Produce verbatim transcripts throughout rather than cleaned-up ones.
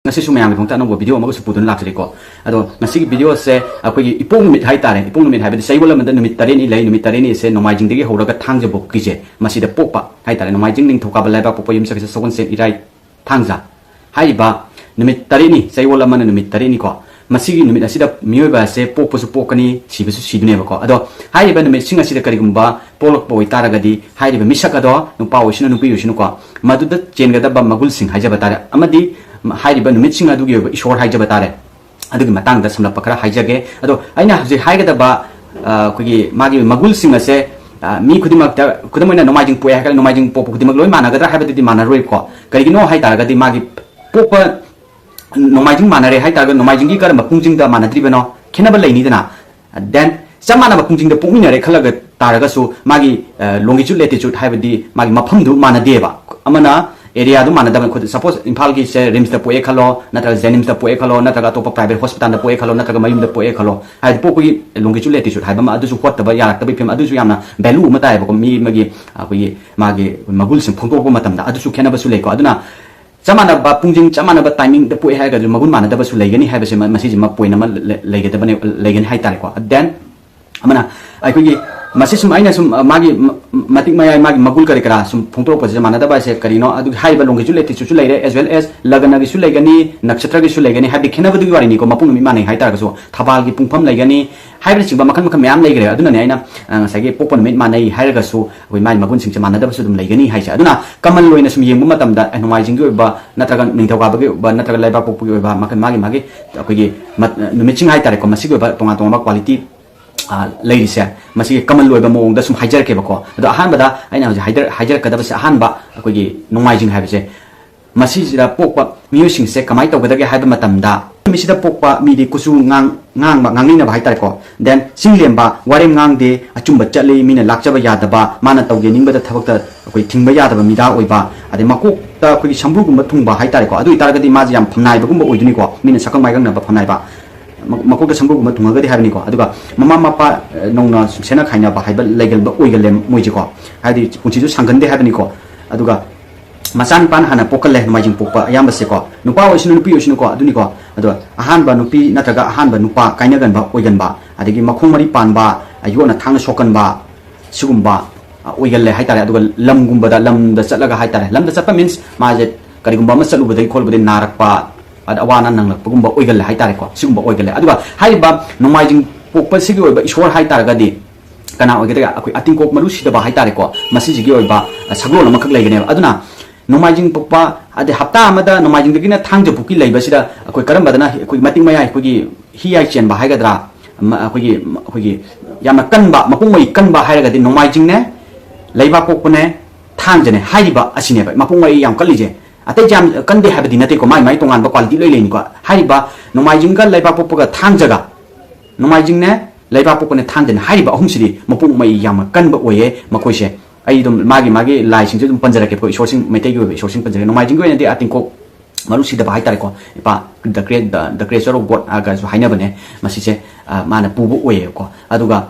ꯉꯁꯤꯁꯨ ꯃꯌꯥꯝꯒꯤꯗꯃꯛꯇ ꯑꯅꯧꯕ ꯚꯤꯗꯤꯑꯣ ꯑꯃꯒꯁꯨ ꯄꯨꯗꯨꯅ ꯂꯥꯛꯆꯔꯤꯀꯣ꯫ ꯑꯗꯣ ꯉꯁꯤꯒꯤ ꯚꯤꯗꯤꯑꯣꯁꯦ ꯑꯩꯈꯣꯏꯒꯤ ꯏꯄꯣꯛ ꯅꯨꯃꯤꯠ ꯍꯥꯏꯇꯥꯔꯦ, ꯏꯄꯣꯛ ꯅꯨꯃꯤꯠ ꯍꯥꯏꯕꯗꯤ ꯆꯌꯣꯜ ꯑꯃꯗ ꯅꯨꯃꯤꯠ ꯇꯔꯦꯠꯅꯤ ꯂꯩ꯫ ꯅꯨꯃꯤꯠ ꯇꯔꯦꯠꯅꯤꯁꯦ ꯅꯣꯡꯃꯥꯏꯖꯤꯡꯗꯒꯤ ꯍꯧꯔꯒ ꯊꯥꯡꯖ ꯐꯥꯎꯒꯤꯁꯦ ꯃꯁꯤꯗ ꯄꯣꯛꯄ ꯍꯥꯏꯇꯥꯔꯦ꯫ ꯅꯣꯡꯃꯥꯏꯖꯤꯡ, ꯅꯤꯡꯊꯧꯀꯥꯕ, ꯂꯩꯕꯥꯛꯄꯣꯛꯄ, ꯌꯨꯝꯁꯀꯩꯁ, ꯁꯒꯣꯜꯁꯦꯟ, ꯏꯔꯥꯏ, ꯊꯥꯡꯖ ꯍꯥꯏꯔꯤꯕ ꯅꯨꯃꯤꯠ ꯇꯔꯦꯠꯅꯤ, ꯆꯌꯣꯜ ꯑꯃꯅ ꯅꯨꯃꯤꯠ ꯇꯔꯦꯠꯅꯤꯀꯣ꯫ ꯃꯁꯤꯒꯤ ꯅꯨꯃꯤꯠ ꯑꯁꯤꯗ ꯃꯤꯑꯣꯏꯕ ꯑꯁꯦ ꯄꯣꯛꯄꯁꯨ ꯄꯣꯛꯀꯅꯤ, ꯁꯤꯕꯁꯨ ꯁꯤꯗꯨꯅꯦꯕꯀꯣ꯫ ꯑꯗꯣ ꯍꯥꯏꯔꯤꯕ ꯅꯨꯃꯤꯠꯁꯤꯡ ꯑꯁꯤꯗ ꯀꯔꯤꯒꯨꯝꯕ ꯄꯣꯛꯂꯛꯄ ꯑꯣꯏꯇꯥꯔꯒꯗꯤ ꯍꯥꯏꯔꯤꯕ ꯃꯤꯁꯛ ꯑꯗꯣ ꯅꯨꯄꯥ ꯑꯣꯏꯁꯅꯨ ꯅꯨꯄꯤ ꯑꯣꯏꯁꯅꯨꯀꯣ, ꯃꯗꯨꯗ ꯆꯦꯟꯒꯗꯕ ꯃꯒꯨꯟꯁꯤꯡ ꯍꯥꯏꯖꯕ ꯇꯥꯔꯦ, ꯑꯃꯗꯤ ꯍꯥꯏꯔꯤꯕ ꯅꯨꯃꯤꯠꯁꯤꯡ ꯑꯗꯨꯒꯤ ꯑꯣꯏꯕ ꯏꯁꯣꯔ ꯍꯥꯏꯖꯕ ꯇꯥꯔꯦ, ꯑꯗꯨꯒꯤ ꯃꯇꯥꯡꯗ ꯁꯝꯂꯞꯄ ꯈꯔ ꯍꯥꯏꯖꯒꯦ꯫ ꯑꯗꯣ ꯑꯩꯅ ꯍꯧꯖꯤꯛ ꯍꯥꯏꯒꯗꯕ ꯑ, ꯑꯩꯈꯣꯏꯒꯤ ꯃꯥꯒꯤ ꯃꯒꯨꯟꯁꯤꯡ ꯑꯁꯦ, ꯑ, ꯃꯤ ꯈꯨꯗꯤꯡꯃꯛꯇ, ꯈꯨꯗꯝ ꯑꯣꯏꯅ ꯅꯣꯡꯃꯥꯏꯖꯤꯡ ꯄꯣꯛꯑꯦ ꯍꯥꯏꯔꯒ ꯅꯣꯡꯃꯥꯏꯖꯤꯡ ꯄꯣꯛꯄ ꯈꯨꯗꯤꯡꯃꯛ ꯂꯣꯏ ꯃꯥꯟꯅꯒꯗ꯭ꯔꯥ ꯍꯥꯏꯕꯗꯨꯗꯤ ꯃꯥꯟꯅꯔꯣꯏꯀꯣ꯫ ꯀꯔꯤꯒꯤꯅꯣ ꯍꯥꯏ ꯇꯥꯔꯒꯗꯤ ꯃꯥꯒꯤ ꯄꯣꯛꯄ ꯅꯣꯡꯃꯥꯏꯖꯤꯡ ꯃꯥꯟꯅꯔꯦ ꯍꯥꯏ ꯇꯥꯔꯒ ꯅꯣꯡꯃꯥꯏꯖꯤꯡꯒꯤ ꯀꯔꯝꯕ ꯄꯨꯡꯁꯤꯡꯗ ꯃꯥꯟꯅꯗ꯭ꯔꯤꯕꯅꯣ, ꯈꯦꯠꯅꯕ ꯂꯩꯅꯤꯗꯅ꯫ Then ꯆꯞ ꯃꯥꯟꯅꯕ ꯄꯨꯡꯁꯤꯡꯗ ꯄꯣꯛꯃꯤꯟꯅꯔꯦ ꯈꯜꯂꯒ ꯇꯥꯔꯒꯁꯨ ꯃꯥꯒꯤ, ꯑ, longitude latitude ꯍꯥꯏꯕꯗꯤ ꯃꯥꯒꯤ ꯃꯐꯝꯗꯨ ꯃꯥꯟꯅꯗꯦꯕ꯫ ꯑꯃꯅ ꯑꯦꯔꯤꯌꯥꯗꯨ ꯃꯥꯟꯅꯗꯕꯅꯤ꯫ ꯈꯨꯗ-, suppose ꯏꯝꯐꯥꯜꯒꯤꯁꯦ ꯔꯤꯝꯁꯇ ꯄꯣꯛꯑꯦ ꯈꯜꯂꯣ, ꯅꯠꯇ꯭ꯔꯒ ꯖꯦꯅꯤꯝꯁꯇ ꯄꯣꯛꯑꯦ ꯈꯜꯂꯣ, ꯅꯠꯇ꯭ꯔꯒ ꯑꯇꯣꯞꯄ private hospitalꯗ ꯄꯣꯛꯑꯦ ꯈꯜꯂꯣ, ꯅꯠꯇ꯭ꯔꯒ ꯃꯌꯨꯝꯗ ꯄꯣꯛꯑꯦ ꯈꯜꯂꯣ, ꯍꯥꯏꯗꯤ ꯄꯣꯛꯄꯒꯤ longitude latitude ꯍꯥꯏꯕ ꯑꯃ ꯑꯗꯨꯁꯨ ꯍꯣꯠꯇꯕ ꯌꯥꯔꯛꯇꯕꯒꯤ ꯐꯤꯕꯝ, ꯑꯗꯨꯁꯨ ꯌꯥꯝꯅ value ꯑꯃ ꯇꯥꯏꯌꯦꯕꯀꯣ꯫ ꯃꯤ ꯑꯃꯒꯤ ꯑꯩꯈꯣꯏꯒꯤ ꯃꯥꯒꯤ ꯃꯒꯨꯟꯁꯤꯡ ꯐꯣꯡꯗꯣꯛꯄ ꯃꯇꯝꯗ ꯑꯗꯨꯁꯨ ꯈꯦꯠꯅꯕꯁꯨ ꯂꯩꯀꯣ꯫ ꯑꯗꯨꯅ ꯆꯞ ꯃꯥꯟꯅꯕ ꯄꯨꯡꯁꯤꯡ, ꯆꯞ ꯃꯥꯟꯅꯕ timingꯗ ꯄꯣꯛꯑꯦ ꯍꯥꯏꯔꯒꯁꯨ ꯃꯒꯨꯟ ꯃꯥꯟꯅꯗꯕꯁꯨ ꯂꯩꯒꯅꯤ ꯍꯥꯏꯕꯁꯤꯃ ꯃꯁꯤꯁꯤꯃ point ꯑꯃ ꯂꯩ-, ꯂꯩꯒꯗꯕꯅꯤ, ꯂꯩꯒꯅꯤ ꯍꯥꯏꯇꯥꯔꯦꯀꯣ꯫ Then ꯑꯃꯅ ꯑꯩꯈꯣꯏꯒꯤ ꯃꯁꯤ ꯁꯨꯝ ꯑꯩꯅ ꯁꯨꯝ, ꯑ, ꯃꯥꯒꯤ ꯃ-, ꯃꯇꯤꯛ ꯃꯌꯥꯏ, ꯃꯥꯒꯤ ꯃꯒꯨꯜ ꯀꯔꯤ ꯀꯔꯥ ꯁꯨꯝ ꯐꯣꯡꯗꯣꯛꯂꯛꯄꯁꯤꯗ ꯃꯥꯟꯅꯗꯕ ꯍꯥꯏꯁꯦ ꯀꯔꯤꯅꯣ? ꯑꯗꯨꯒꯤ ꯍꯥꯏꯔꯤꯕ longitude latitudeꯁꯨ ꯂꯩꯔꯦ, as well as ꯂꯒꯅꯒꯤꯁꯨ ꯂꯩꯒꯅꯤ, ꯅꯛꯁꯇ꯭ꯔꯒꯤꯁꯨ ꯂꯩꯒꯅꯤ꯫ ꯍꯥꯏꯕꯗꯤ ꯈꯦꯠꯅꯕꯗꯨꯒꯤ ꯋꯥꯔꯤꯅꯤꯀꯣ, ꯃꯄꯣꯛ ꯅꯨꯃꯤꯠ ꯃꯥꯟꯅꯩ ꯍꯥꯏꯇꯥꯔꯒꯁꯨ ꯊꯕꯥꯜꯒꯤ ꯄꯨꯡꯐꯝ ꯂꯩꯒꯅꯤ ꯍꯥꯏꯕꯅꯆꯤꯡꯕ ꯃꯈꯜ ꯃꯈꯜ ꯃꯌꯥꯝ ꯂꯩꯈ꯭ꯔꯦ꯫ ꯑꯗꯨꯅꯅꯦ ꯑꯩꯅ, ꯑ, ꯉꯁꯥꯏꯒꯤ ꯄꯣꯛꯄ ꯅꯨꯃꯤꯠ ꯃꯥꯟꯅꯩ ꯍꯥꯏꯔꯒꯁꯨ ꯑꯩꯈꯣꯏ ꯃꯥꯒꯤ ꯃꯒꯨꯟꯁꯤꯡꯁꯦ ꯃꯥꯟꯅꯗꯕꯁꯨ ꯑꯗꯨꯝ ꯂꯩꯒꯅꯤ ꯍꯥꯏꯁꯦ꯫ ꯑꯗꯨꯅ common ꯑꯣꯏꯅ ꯁꯨꯝ ꯌꯦꯡꯕ ꯃꯇꯝꯗ, ꯑꯦ, ꯅꯣꯡꯃꯥꯏꯖꯤꯡꯒꯤ ꯑꯣꯏꯕ ꯅꯠꯇ꯭ꯔꯒ ꯅꯤꯡꯊꯧꯀꯥꯕꯒꯤ ꯑꯣꯏꯕ ꯅꯠꯇ꯭ꯔꯒ ꯂꯩꯕꯥꯛꯄꯣꯛꯄꯒꯤ ꯑꯣꯏꯕ ꯃꯈꯜ ꯃꯥꯒꯤ ꯃꯥꯒꯤ ꯑꯩꯈꯣꯏꯒꯤ ꯃꯠ-, ꯅꯨꯃꯤꯠꯁꯤꯡ ꯍꯥꯏꯇꯥꯔꯦꯀꯣ, ꯃꯁꯤꯒꯤ ꯑꯣꯏꯕ ꯇꯣꯉꯥꯟ ꯇꯣꯉꯥꯟꯕ quality, ꯑ, ꯂꯩꯔꯤꯁꯦ, ꯃꯁꯤꯒꯤ common ꯑꯣꯏꯕ ꯃꯑꯣꯡꯗ ꯁꯨꯝ ꯍꯥꯏꯖꯔꯛꯀꯦꯕꯀꯣ꯫ ꯑꯗꯣ ꯑꯍꯥꯟꯕꯗ ꯑꯩꯅ ꯍꯧꯖꯤꯛ ꯍꯥꯏꯗꯔ-, ꯍꯥꯏꯖꯔꯛꯀꯗꯕꯁꯦ, ꯑꯍꯥꯟꯕ ꯑꯩꯈꯣꯏꯒꯤ ꯅꯣꯡꯃꯥꯏꯖꯤꯡ ꯍꯥꯏꯕꯁꯦ, ꯃꯁꯤꯁꯤꯗ ꯄꯣꯛꯄ ꯃꯤꯑꯣꯏꯁꯤꯡꯁꯦ ꯀꯃꯥꯏꯅ ꯇꯧꯒꯗꯒꯦ ꯍꯥꯏꯕ ꯃꯇꯝꯗ, ꯅꯨꯃꯤꯠꯁꯤꯗ ꯄꯣꯛꯄ ꯃꯤꯗꯤ ꯀꯨꯆꯨ ꯉꯥꯡ-, ꯉꯥꯡꯕ, ꯉꯥꯡꯅꯤꯡꯅꯕ ꯍꯥꯏꯇꯥꯔꯦꯀꯣ, then ꯆꯤꯡ ꯂꯦꯝꯕ, ꯋꯥꯔꯦꯝ ꯉꯥꯡꯗꯦ, ꯑꯆꯨꯝꯕ ꯆꯠꯂꯤ, ꯃꯤꯅ ꯂꯥꯛꯆꯕ ꯌꯥꯗꯕ, ꯃꯥꯅ ꯇꯧꯒꯦ ꯅꯤꯡꯕꯗ ꯊꯕꯛꯇ ꯑꯩꯈꯣꯏ ꯊꯤꯡꯕ ꯌꯥꯗꯕ ꯃꯤꯗꯥ ꯑꯣꯏꯕ, ꯑꯗꯩ ꯃꯀꯣꯛꯇ ꯑꯩꯈꯣꯏꯒꯤ ꯁꯝꯕ꯭ꯔꯨꯒꯨꯝꯕ ꯊꯨꯡꯕ ꯍꯥꯏꯇꯥꯔꯦꯀꯣ꯫ ꯑꯗꯨ ꯑꯣꯏꯇꯥꯔꯒꯗꯤ ꯃꯥꯁꯦ ꯌꯥꯝ ꯐꯝꯅꯥꯏꯕꯒꯨꯝꯕ ꯑꯣꯏꯗꯣꯏꯅꯤꯀꯣ, ꯃꯤꯅ ꯁꯛꯈꯪ ꯃꯥꯏꯈꯪꯅꯕ ꯐꯝꯅꯥꯏꯕ꯫ ꯃ-, ꯃꯀꯣꯛꯇ ꯁꯝꯕ꯭ꯔꯨꯒꯨꯝꯕ ꯊꯨꯡꯉꯒꯗꯤ ꯍꯥꯏꯕꯅꯤꯀꯣ꯫ ꯑꯗꯨꯒ ꯃꯃꯥ ꯃꯄꯥ, ꯑ, ꯅꯧꯅ ꯁꯦꯠꯅ ꯈꯥꯏꯅꯕ ꯍꯥꯏꯕ ꯂꯩꯒꯟꯕ ꯑꯣꯏꯒꯜꯂꯦ ꯃꯣꯏꯁꯦꯀꯣ, ꯍꯥꯏꯗꯤ ꯄꯨꯟꯁꯤꯁꯨ ꯁꯥꯡꯒꯟꯗꯦ ꯍꯥꯏꯕꯅꯤꯀꯣ꯫ ꯑꯗꯨꯒ ꯃꯆꯥꯅꯤꯄꯥꯅ ꯍꯥꯟꯅ ꯄꯣꯛꯀꯜꯂꯦ ꯅꯣꯡꯃꯥꯏꯖꯤꯡ ꯄꯣꯛꯄ ꯑꯌꯥꯝꯕꯁꯦꯀꯣ, ꯅꯨꯄꯥ ꯑꯣꯏꯁꯅꯨ ꯅꯨꯄꯤ ꯑꯣꯏꯁꯅꯨꯀꯣ, ꯑꯗꯨꯅꯤꯀꯣ꯫ ꯑꯗꯣ ꯑꯍꯥꯟꯕ ꯅꯨꯄꯤ ꯅꯠꯇ꯭ꯔꯒ ꯑꯍꯥꯟꯕ ꯅꯨꯄꯥ ꯀꯥꯏꯅꯒꯟꯕ ꯑꯣꯏꯒꯟꯕ, ꯑꯗꯒꯤ ꯃꯈꯣꯡ ꯃꯔꯤ ꯄꯥꯟꯕ, ꯌꯣꯠꯅ ꯊꯥꯡꯅ ꯁꯣꯛꯀꯟꯕ, ꯁꯤꯒꯨꯝꯕ ꯑ, ꯑꯣꯏꯒꯜꯂꯦ ꯍꯥꯏꯇꯥꯔꯦ꯫ ꯑꯗꯨꯒ ꯂꯝꯒꯨꯝꯕꯗ, ꯂꯝꯗ ꯆꯠꯂꯒ ꯍꯥꯏꯇꯥꯔꯦ, ꯂꯝꯗ ꯆꯠꯄ means ꯃꯥꯁꯦ ꯀꯔꯤꯒꯨꯝꯕ ꯑꯃ ꯆꯠꯂꯨꯕꯗꯒꯤ ꯈꯣꯠꯂꯨꯕꯗꯒꯤ ꯅꯥꯔꯛꯄ, ꯑꯗ ꯑꯋꯥ ꯑꯅꯥ ꯅꯪꯂꯛꯄꯒꯨꯝꯕ ꯑꯣꯏꯒꯜꯂꯦ ꯍꯥꯏꯇꯥꯔꯦꯀꯣ꯫ ꯁꯤꯒꯨꯝꯕ ꯑꯣꯏꯒꯜꯂꯦ꯫ ꯑꯗꯨꯒ ꯍꯥꯏꯔꯤꯕ ꯅꯣꯡꯃꯥꯏꯖꯤꯡ ꯄꯣꯛꯄꯁꯤꯒꯤ ꯑꯣꯏꯕ ꯏꯁꯣꯔ ꯍꯥꯏꯇꯥꯔꯒꯗꯤ ꯀꯅꯥ ꯑꯣꯏꯒꯗꯒꯦ? ꯑꯩꯈꯣꯏ ꯑꯇꯤꯡꯀꯣꯛ ꯃꯔꯨ ꯁꯤꯗꯕ ꯍꯥꯏꯇꯥꯔꯦꯀꯣ꯫ ꯃꯁꯤꯁꯤꯒꯤ ꯑꯣꯏꯕ, ꯑ, ꯁꯒꯣꯜ ꯑꯃꯈꯛ ꯂꯩꯒꯅꯦꯕ꯫ ꯑꯗꯨꯅ ꯅꯣꯡꯃꯥꯏꯖꯤꯡ ꯄꯣꯛꯄ, ꯑꯗꯩ ꯍꯞꯇꯥ ꯑꯃꯗ ꯅꯣꯡꯃꯥꯏꯖꯤꯡꯗꯒꯤꯅ ꯊꯥꯡꯖ ꯐꯥꯎꯀꯤ ꯂꯩꯕꯁꯤꯗ ꯑꯩꯈꯣꯏ ꯀꯔꯝꯕꯗꯅ ꯑꯩꯈꯣꯏ ꯃꯇꯤꯛ ꯃꯌꯥꯏ, ꯑꯩꯈꯣꯏꯒꯤ ꯍꯤ ꯍꯥꯏ ꯆꯦꯟꯕ ꯍꯥꯏꯒꯗ꯭ꯔꯥ, ꯑꯃ, ꯑꯩꯈꯣꯏꯒꯤ, ꯑꯩꯈꯣꯏꯒꯤ ꯌꯥꯝꯅ ꯀꯟꯕ, ꯃꯄꯨꯡ ꯃꯔꯩ ꯀꯟꯕ ꯍꯥꯏꯔꯒꯗꯤ ꯅꯣꯡꯃꯥꯏꯖꯤꯡꯅꯦ, ꯂꯩꯕꯥꯛꯄꯣꯛꯄꯅꯦ, ꯊꯥꯡꯖꯅꯦ ꯍꯥꯏꯔꯤꯕ ꯑꯁꯤꯅꯦꯕ꯫ ꯃꯄꯨꯡ ꯃꯔꯩ ꯌꯥꯝ ꯀꯜꯂꯤꯁꯦ꯫ ꯑꯇꯩꯁꯦ ꯌꯥꯝ ꯀꯟꯗꯦ ꯍꯥꯏꯕꯗꯤ ꯅꯠꯇꯦꯀꯣ, ꯃꯥꯏ ꯃꯥꯏ ꯇꯣꯉꯥꯟꯕ quality ꯂꯣꯏ ꯂꯩꯅꯤꯀꯣ꯫ ꯍꯥꯏꯔꯤꯕ ꯅꯣꯡꯃꯥꯏꯖꯤꯡꯒ ꯂꯩꯕꯥꯛꯄꯣꯛꯄꯒ ꯊꯥꯡꯖꯒ, ꯅꯣꯡꯃꯥꯏꯖꯤꯡꯅꯦ, ꯂꯩꯕꯥꯛꯄꯣꯛꯄꯅꯦ, ꯊꯥꯡꯖꯅꯦ ꯍꯥꯏꯔꯤꯕ ꯑꯍꯨꯝꯁꯤꯗꯤ ꯃꯄꯨꯡ ꯃꯔꯩ ꯌꯥꯝꯅ ꯀꯟꯕ ꯑꯣꯏꯌꯦ ꯃꯈꯣꯏꯁꯦ꯫ ꯑꯩ ꯑꯗꯨꯝ ꯃꯥꯒꯤ, ꯃꯥꯒꯤ ꯂꯥꯏꯁꯤꯡꯁꯦ ꯑꯗꯨꯝ ꯄꯟꯖꯔꯛꯀꯦꯀꯣ, ꯏꯁꯣꯔꯁꯤꯡ, ꯃꯩꯇꯩꯒꯤ ꯑꯣꯏꯕ ꯏꯁꯣꯔꯁꯤꯡ ꯄꯟꯖꯔꯛꯀꯦ꯫ ꯅꯣꯡꯃꯥꯏꯖꯤꯡꯒꯤ ꯑꯑꯣꯏꯅꯗꯤ ꯑꯇꯤꯡꯀꯣꯛ ꯃꯔꯨ ꯁꯤꯗꯕ ꯍꯥꯏꯇꯥꯔꯦꯀꯣ, ꯏꯄꯥ the cre-, the, the creator of God ꯍꯥꯏꯔꯒꯁꯨ ꯍꯥꯏꯅꯕꯅꯦ꯫ ꯃꯁꯤꯁꯦ, ꯑ, ꯃꯥꯅ ꯄꯨꯕ ꯑꯣꯏꯌꯦꯕꯀꯣ꯫ ꯑꯗꯨꯒ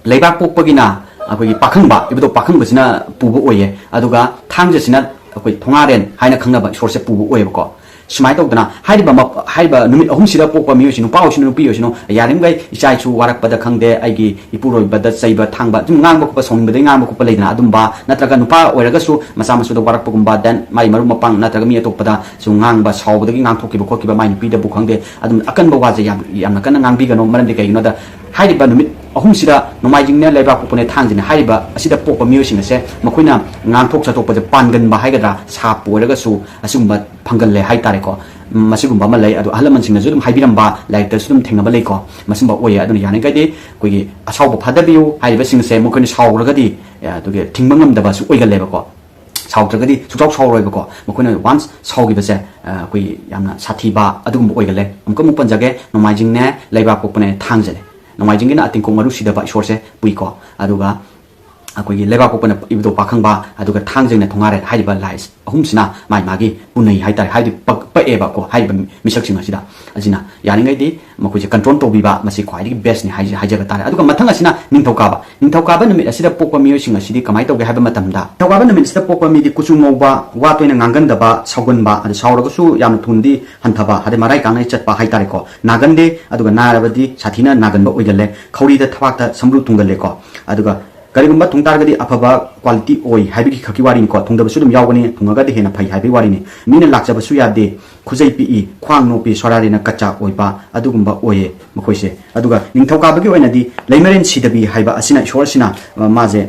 ꯂꯩꯕꯥꯛ ꯄꯣꯛꯄꯒꯤꯅ ꯑꯩꯈꯣꯏꯒꯤ ꯄꯥꯈꯪꯕ, ꯏꯕꯨꯙꯧ ꯄꯥꯈꯪꯕꯁꯤꯅ ꯄꯨꯕ ꯑꯣꯏꯌꯦ꯫ ꯑꯗꯨꯒ ꯊꯥꯡꯖꯁꯤꯅ ꯑꯩꯈꯣꯏ ꯊꯣꯉꯥꯔꯦꯟ ꯍꯥꯏꯅ ꯈꯪꯅꯕ ꯏꯁꯣꯔꯁꯦ ꯄꯨꯕ ꯑꯣꯏꯌꯦꯕꯀꯣ꯫ ꯁꯨꯃꯥꯏꯅ ꯇꯧꯗꯅ ꯍꯥꯏꯔꯤꯕ ꯃꯞ-, ꯍꯥꯏꯔꯤꯕ ꯅꯨꯃꯤꯠ ꯑꯍꯨꯝꯁꯤꯗ ꯄꯣꯛꯄ ꯃꯤꯑꯣꯏꯁꯤꯡ, ꯅꯨꯄꯥ ꯑꯣꯏꯁꯅꯨ ꯅꯨꯄꯤ ꯑꯣꯏꯁꯅꯨ, ꯌꯥꯔꯤꯃꯈꯩ ꯏꯆꯥ ꯏꯁꯨ ꯋꯥꯔꯛꯄꯗ ꯈꯪꯗꯦ, ꯑꯩꯒꯤ ꯏꯄꯨꯔꯣꯏꯕꯗ ꯆꯩꯕ ꯊꯥꯡꯕ, ꯁꯨꯝ ꯉꯥꯡꯕ ꯈꯣꯠꯄ, ꯁꯥꯎꯅꯤꯡꯕꯗꯒꯤ ꯉꯥꯡꯕ ꯈꯣꯠꯄ ꯂꯩꯗꯅ, ꯑꯗꯨꯝꯕ, ꯅꯠꯇ꯭ꯔꯒ ꯅꯨꯄꯥ ꯑꯣꯏꯔꯒꯁꯨ ꯃꯆꯥ ꯃꯁꯨꯗ ꯋꯥꯔꯛꯄꯒꯨꯝꯕ, then ꯃꯥꯏ ꯃꯔꯨꯞ ꯃꯄꯥꯡ ꯅꯠꯇ꯭ꯔꯒ ꯃꯤ ꯑꯇꯣꯞꯄꯗꯁꯨ ꯉꯥꯡꯕ, ꯁꯥꯎꯕꯗꯒꯤ ꯉꯥꯡꯊꯣꯛꯈꯤꯕ ꯈꯣꯠꯈꯤꯕ, ꯃꯥꯏ ꯅꯨꯄꯤꯗꯕꯨ ꯈꯪꯗꯦ, ꯑꯗꯨꯝ ꯑꯀꯟꯕ ꯋꯥꯁꯦ ꯌꯥꯝ, ꯌꯥꯝꯅ ꯀꯟꯅ ꯉꯥꯡꯕꯤꯒꯅꯨ꯫ ꯃꯔꯝꯗꯤ ꯀꯩꯒꯤꯅꯣꯗ ꯍꯥꯏꯔꯤꯕ ꯅꯨꯃꯤꯠ ꯑꯍꯨꯝꯁꯤꯗ ꯅꯣꯡꯃꯥꯏꯖꯤꯡꯅꯦ, ꯂꯩꯕꯥꯛ ꯄꯣꯛꯄꯅꯦ, ꯊꯥꯡꯖꯅꯦ ꯍꯥꯏꯔꯤꯕ ꯑꯁꯤꯗ ꯄꯣꯛꯄ ꯃꯤꯑꯣꯏꯁꯤꯡ ꯑꯁꯦ ꯃꯈꯣꯏꯅ ꯉꯥꯡꯊꯣꯛ ꯁꯛꯇꯣꯛꯄꯁꯦ ꯄꯥꯟꯒꯟꯕ ꯍꯥꯏꯒꯗ꯭ꯔꯥ, ꯁꯥꯞꯄ ꯑꯣꯏꯔꯒꯁꯨ ꯑꯁꯤꯒꯨꯝꯕ ꯐꯪꯒꯜꯂꯦ ꯍꯥꯏꯇꯥꯔꯦꯀꯣ꯫ ꯎꯝ, ꯃꯁꯤꯒꯨꯝꯕ ꯑꯃ ꯂꯩ꯫ ꯑꯗꯣ ꯑꯍꯜ ꯂꯃꯟꯁꯤꯡꯅꯁꯨ ꯑꯗꯨꯝ ꯍꯥꯏꯕꯤꯔꯝꯕ, ꯂꯥꯏꯔꯤꯛꯇꯁꯨ ꯑꯗꯨꯝ ꯊꯦꯡꯅꯕ ꯂꯩꯀꯣ꯫ ꯃꯁꯤꯒꯨꯝꯕ ꯑꯣꯏꯌꯦ꯫ ꯑꯗꯨꯅ ꯌꯥꯔꯤꯈꯩꯗꯤ ꯑꯩꯈꯣꯏꯒꯤ ꯑꯁꯥꯎꯕ ꯐꯥꯗꯕꯤꯌꯨ ꯍꯥꯏꯔꯤꯕꯁꯤꯡꯁꯦ ꯃꯈꯣꯏꯅ ꯁꯥꯎꯈ꯭ꯔꯒꯗꯤ, ꯑꯦ, ꯑꯗꯨꯒꯤ ꯊꯤꯡꯕ ꯉꯝꯗꯕꯁꯨ ꯑꯣꯏꯒꯜꯂꯦꯕꯀꯣ꯫ ꯁꯥꯎꯗ꯭ꯔꯒꯗꯤ ꯁꯨꯡꯁꯥꯎ ꯁꯥꯎꯔꯣꯏꯕꯀꯣ꯫ ꯃꯈꯣꯏꯅ once ꯁꯥꯎꯈꯤꯕꯁꯦ, ꯑ, ꯑꯩꯈꯣꯏ ꯌꯥꯝꯅ ꯁꯥꯊꯤꯕ ꯑꯗꯨꯒꯨꯝꯕ ꯑꯣꯏꯒꯜꯂꯦ꯫ ꯑꯃꯨꯛꯀ ꯑꯃꯨꯛ ꯄꯟꯖꯒꯦ, ꯅꯣꯡꯃꯥꯏꯖꯤꯡꯅꯦ, ꯂꯩꯕꯥꯛ ꯄꯣꯛꯄꯅꯦ, ꯊꯥꯡꯖꯅꯦ꯫ ꯅꯣꯡꯃꯥꯏꯖꯤꯡꯒꯤꯅ ꯑꯇꯤꯡꯀꯣꯛ ꯃꯔꯨ ꯁꯤꯗꯕ ꯏꯁꯣꯔꯁꯦ ꯄꯨꯏꯀꯣ꯫ ꯑꯗꯨꯒ ꯑꯩꯈꯣꯏꯒꯤ ꯂꯩꯕꯥꯛꯄꯣꯛꯄꯅ ꯏꯕꯨꯙꯧ ꯄꯥꯈꯪꯕ, ꯑꯗꯨꯒ ꯊꯥꯡꯖꯩꯅ ꯊꯣꯉꯥꯔꯦꯜ ꯍꯥꯏꯔꯤꯕ ꯂꯥꯏ ꯑꯍꯨꯝꯁꯤꯅ ꯃꯥꯒꯤ ꯃꯥꯒꯤ ꯄꯨꯅꯩ ꯍꯥꯏꯇꯥꯔꯦ, ꯍꯥꯏꯗꯤ ꯄꯛ-, ꯄꯛꯑꯦꯕꯀꯣ ꯍꯥꯏꯔꯤꯕ ꯃꯤꯁꯛꯁꯤꯡ ꯑꯁꯤꯗ꯫ ꯑꯁꯤꯅ ꯌꯥꯔꯤꯉꯩꯗꯤ ꯃꯈꯣꯏꯁꯦ control ꯇꯧꯕꯤꯕ, ꯃꯁꯤ ꯈ꯭ꯋꯥꯏꯗꯒꯤ best ꯅꯤ ꯍꯥꯏꯖ-, ꯍꯥꯏꯖꯕ ꯇꯥꯔꯦ꯫ ꯑꯗꯨꯒ ꯃꯊꯪ ꯑꯁꯤꯅ ꯅꯤꯡꯊꯧꯀꯥꯕ꯫ ꯅꯤꯡꯊꯧꯀꯥꯕ ꯅꯨꯃꯤꯠ ꯑꯁꯤꯗ ꯄꯣꯛꯄ ꯃꯤꯑꯣꯏꯁꯤꯡ ꯑꯁꯤꯗꯤ ꯀꯃꯥꯏꯅ ꯇꯧꯒꯦ ꯍꯥꯏꯕ ꯃꯇꯝꯗ, ꯅꯤꯡꯊꯧꯀꯥꯕ ꯅꯨꯃꯤꯠ ꯑꯁꯤꯗ ꯄꯣꯛꯄ ꯃꯤꯗꯤ ꯀꯨꯆꯨ ꯉꯧꯕ, ꯋꯥ ꯇꯣꯏꯅ ꯉꯥꯡꯒꯟꯗꯕ, ꯁꯥꯎꯒꯟꯕ, ꯑꯗ ꯁꯥꯎꯔꯒꯁꯨ ꯌꯥꯝꯅ ꯊꯨꯅꯗꯤ ꯍꯟꯊꯕ, ꯑꯗꯩ ꯃꯔꯥꯏ ꯀꯥꯡꯅ ꯆꯠꯄ ꯍꯥꯏꯇꯥꯔꯦꯀꯣ꯫ ꯅꯥꯒꯟꯗꯦ, ꯑꯗꯨꯒ ꯅꯥꯔꯕꯗꯤ ꯁꯥꯊꯤꯅ ꯅꯥꯒꯟꯕ ꯑꯣꯏꯒꯜꯂꯦ꯫ ꯈꯧꯔꯤꯗ ꯊꯕꯥꯛꯇ ꯁꯝꯕ꯭ꯔꯨ ꯊꯨꯡꯒꯜꯂꯦꯀꯣ꯫ ꯑꯗꯨꯒ ꯀꯔꯤꯒꯨꯝꯕ ꯊꯨꯡ ꯇꯥꯔꯒꯗꯤ ꯑꯐꯕ quality ꯑꯣꯏ ꯍꯥꯏꯕꯒꯤ ꯈꯛꯀꯤ ꯋꯥꯔꯤꯅꯤꯀꯣ꯫ ꯊꯨꯡꯗꯕꯁꯨ ꯑꯗꯨꯝ ꯌꯥꯎꯒꯅꯤ, ꯊꯨꯡꯉꯒꯗꯤ ꯍꯦꯟꯅ ꯐꯩ ꯍꯥꯏꯕꯒꯤ ꯋꯥꯔꯤꯅꯤ꯫ ꯃꯤꯅ ꯂꯥꯛꯆꯕꯁꯨ ꯌꯥꯗꯦ, ꯈꯨꯖꯩ ꯄꯤꯛꯏ, ꯈ꯭ꯋꯥꯡ ꯅꯣꯞꯄꯤ, ꯁꯣꯔꯥꯔꯦꯅ ꯀꯆꯥ ꯑꯣꯏꯕ ꯑꯗꯨꯒꯨꯝꯕ ꯑꯣꯏꯌꯦ ꯃꯈꯣꯏꯁꯦ꯫ ꯑꯗꯨꯒ ꯅꯤꯡꯊꯧꯀꯥꯕꯒꯤ ꯑꯣꯏꯅꯗꯤ ꯂꯩꯃꯔꯦꯟ ꯁꯤꯗꯕꯤ ꯍꯥꯏꯕ ꯑꯁꯤꯅ ꯏꯁꯣꯔꯁꯤꯅ, ꯑ, ꯃꯥꯁꯦ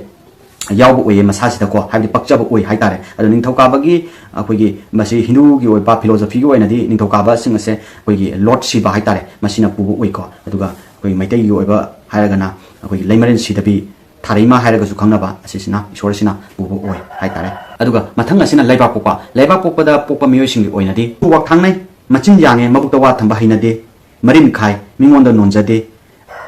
ꯌꯥꯎꯕ ꯑꯣꯏꯌꯦ ꯃꯁꯥꯁꯤꯗꯀꯣ, ꯍꯥꯏꯕꯗꯤ ꯄꯛꯆꯕ ꯑꯣꯏ ꯍꯥꯏꯇꯥꯔꯦ꯫ ꯑꯗꯣ ꯅꯤꯡꯊꯧꯀꯥꯕꯒꯤ ꯑꯩꯈꯣꯏꯒꯤ ꯃꯁꯤ ꯍꯤꯟꯗꯨꯒꯤ ꯑꯣꯏꯕ philosophy ꯒꯤ ꯑꯣꯏꯅꯗꯤ ꯅꯤꯡꯊꯧꯀꯥꯕꯁꯤꯡ ꯑꯁꯦ ꯑꯩꯈꯣꯏꯒꯤ Lord ꯁꯤꯕ ꯍꯥꯏꯇꯥꯔꯦ, ꯃꯁꯤꯅ ꯄꯨꯕ ꯑꯣꯏꯀꯣ꯫ ꯑꯗꯨꯒ ꯑꯩꯈꯣꯏꯒꯤ ꯃꯩꯇꯩꯒꯤ ꯑꯣꯏꯕ ꯍꯥꯏꯔꯒꯅ ꯑꯩꯈꯣꯏꯒꯤ ꯂꯩꯃꯔꯦꯟ ꯁꯤꯗꯕꯤ, ꯊꯥꯔꯩꯃ ꯍꯥꯏꯔꯒꯁꯨ ꯈꯪꯅꯕ ꯑꯁꯤꯁꯤꯅ ꯏꯁꯣꯔꯁꯤꯅ ꯄꯨꯕ ꯑꯣꯏ ꯍꯥꯏꯇꯥꯔꯦ꯫ ꯑꯗꯨꯒ ꯃꯊꯪ ꯑꯁꯤꯅ ꯂꯩꯕꯥꯛꯄꯣꯛꯄ꯫ ꯂꯩꯕꯥꯛꯄꯣꯛꯄꯗ ꯄꯣꯛꯄ ꯃꯤꯑꯣꯏꯁꯤꯡꯒꯤ ꯑꯣꯏꯅꯗꯤ ꯈꯨꯋꯥꯛ ꯊꯥꯡꯅꯩ, ꯃꯆꯤꯟ ꯌꯥꯡꯉꯦ, ꯃꯕꯨꯛꯇ ꯋꯥ ꯊꯝꯕ ꯍꯩꯅꯗꯦ, ꯃꯔꯤꯟ ꯈꯥꯏ, ꯃꯤꯉꯣꯟꯗ ꯅꯣꯟꯖꯗꯦ,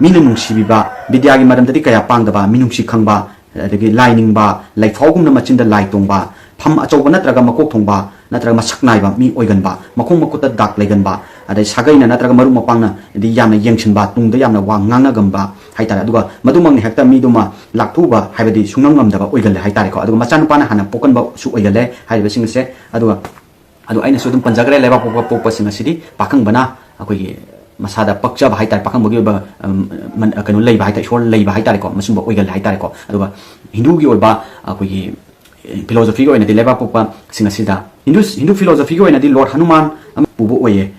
ꯃꯤꯅ ꯅꯨꯡꯁꯤꯕꯤꯕ, ꯕꯤꯗ꯭ꯌꯥꯒꯤ ꯃꯔꯝꯗꯗꯤ ꯀꯌꯥ ꯄꯥꯡꯗꯕ, ꯃꯤꯅꯨꯡꯁꯤ ꯈꯪꯕ, ꯑꯗꯒꯤ ꯂꯥꯏ ꯅꯤꯡꯕ, ꯂꯩꯐꯥꯎꯒꯨꯝꯅ ꯃꯆꯤꯟꯗ ꯂꯥꯏ ꯇꯣꯡꯕ, ꯐꯝ ꯑꯆꯧꯕ ꯅꯠꯇ꯭ꯔꯒ ꯃꯀꯣꯛ ꯊꯣꯡꯕ, ꯅꯠꯇ꯭ꯔꯒ ꯃꯁꯛ ꯅꯥꯏꯕ ꯃꯤ ꯑꯣꯏꯒꯟꯕ, ꯃꯈꯣꯡ ꯃꯈꯨꯠꯇ ꯗꯥꯛ ꯂꯩꯒꯟꯕ, ꯑꯗꯩ ꯁꯥꯒꯩꯅ ꯅꯠꯇ꯭ꯔꯒ ꯃꯔꯨꯞ ꯃꯄꯥꯡꯅ ꯍꯥꯏꯗꯤ ꯌꯥꯝꯅ ꯌꯦꯡꯁꯤꯟꯕ, ꯇꯨꯡꯗ ꯌꯥꯝꯅ ꯋꯥ ꯉꯥꯡꯅꯒꯟꯕ ꯍꯥꯏꯇꯥꯔꯦ꯫ ꯑꯗꯨꯒ ꯃꯗꯨꯃꯛꯅ ꯍꯦꯛꯇ ꯃꯤꯗꯨꯃ ꯂꯥꯛꯊꯨꯕ ꯍꯥꯏꯕꯗꯤ ꯁꯨꯡꯉꯝ ꯉꯝꯗꯕ ꯑꯣꯏꯒꯜꯂꯦ ꯍꯥꯏꯇꯥꯔꯦꯀꯣ꯫ ꯑꯗꯨꯒ ꯃꯆꯥꯅꯨꯄꯥꯅ ꯍꯥꯟꯅ ꯄꯣꯛꯀꯟꯕꯁꯨ ꯑꯣꯏꯒꯜꯂꯦ ꯍꯥꯏꯔꯤꯕꯁꯤꯡ ꯑꯁꯦ꯫ ꯑꯗꯨꯒ ꯑꯗꯨ ꯑꯩꯅꯁꯨ ꯑꯗꯨꯝ ꯄꯟꯖꯈ꯭ꯔꯦ, ꯂꯩꯕꯥꯛ ꯄꯣꯛꯄ ꯄꯣꯛꯄꯁꯤꯡ ꯑꯁꯤꯗꯤ ꯄꯥꯈꯪꯕꯅ ꯑꯩꯈꯣꯏꯒꯤ ꯃꯁꯥꯗ ꯄꯛꯆꯕ ꯍꯥꯏꯇꯥꯔꯦ, ꯄꯥꯈꯪꯕꯒꯤ ꯑꯣꯏꯕ, ꯎꯝ, ꯃꯟ-, ꯀꯩꯅꯣ ꯂꯩꯕ ꯍꯥꯏꯇꯥꯔꯦ, ꯏꯁꯣꯔ ꯂꯩꯕ ꯍꯥꯏꯇꯥꯔꯦꯀꯣ, ꯃꯁꯤꯒꯨꯝꯕ ꯑꯣꯏꯒꯜꯂꯦ ꯍꯥꯏꯇꯥꯔꯦꯀꯣ꯫ ꯑꯗꯨꯒ ꯍꯤꯟꯗꯨꯒꯤ ꯑꯣꯏꯕ ꯑꯩꯈꯣꯏꯒꯤ philosophy ꯒꯤ ꯑꯣꯏꯅꯗꯤ ꯂꯩꯕꯥꯛ ꯄꯣꯛꯄꯁꯤꯡ ꯑꯁꯤꯗ, ꯍꯤꯟꯗꯨ, ꯍꯤꯟꯗꯨ philosophy ꯒꯤ ꯑꯣꯏꯅꯗꯤ Lord ꯍꯅꯨꯃꯥꯟ ꯑꯃ ꯄꯨꯕ ꯑꯣꯏꯌꯦ꯫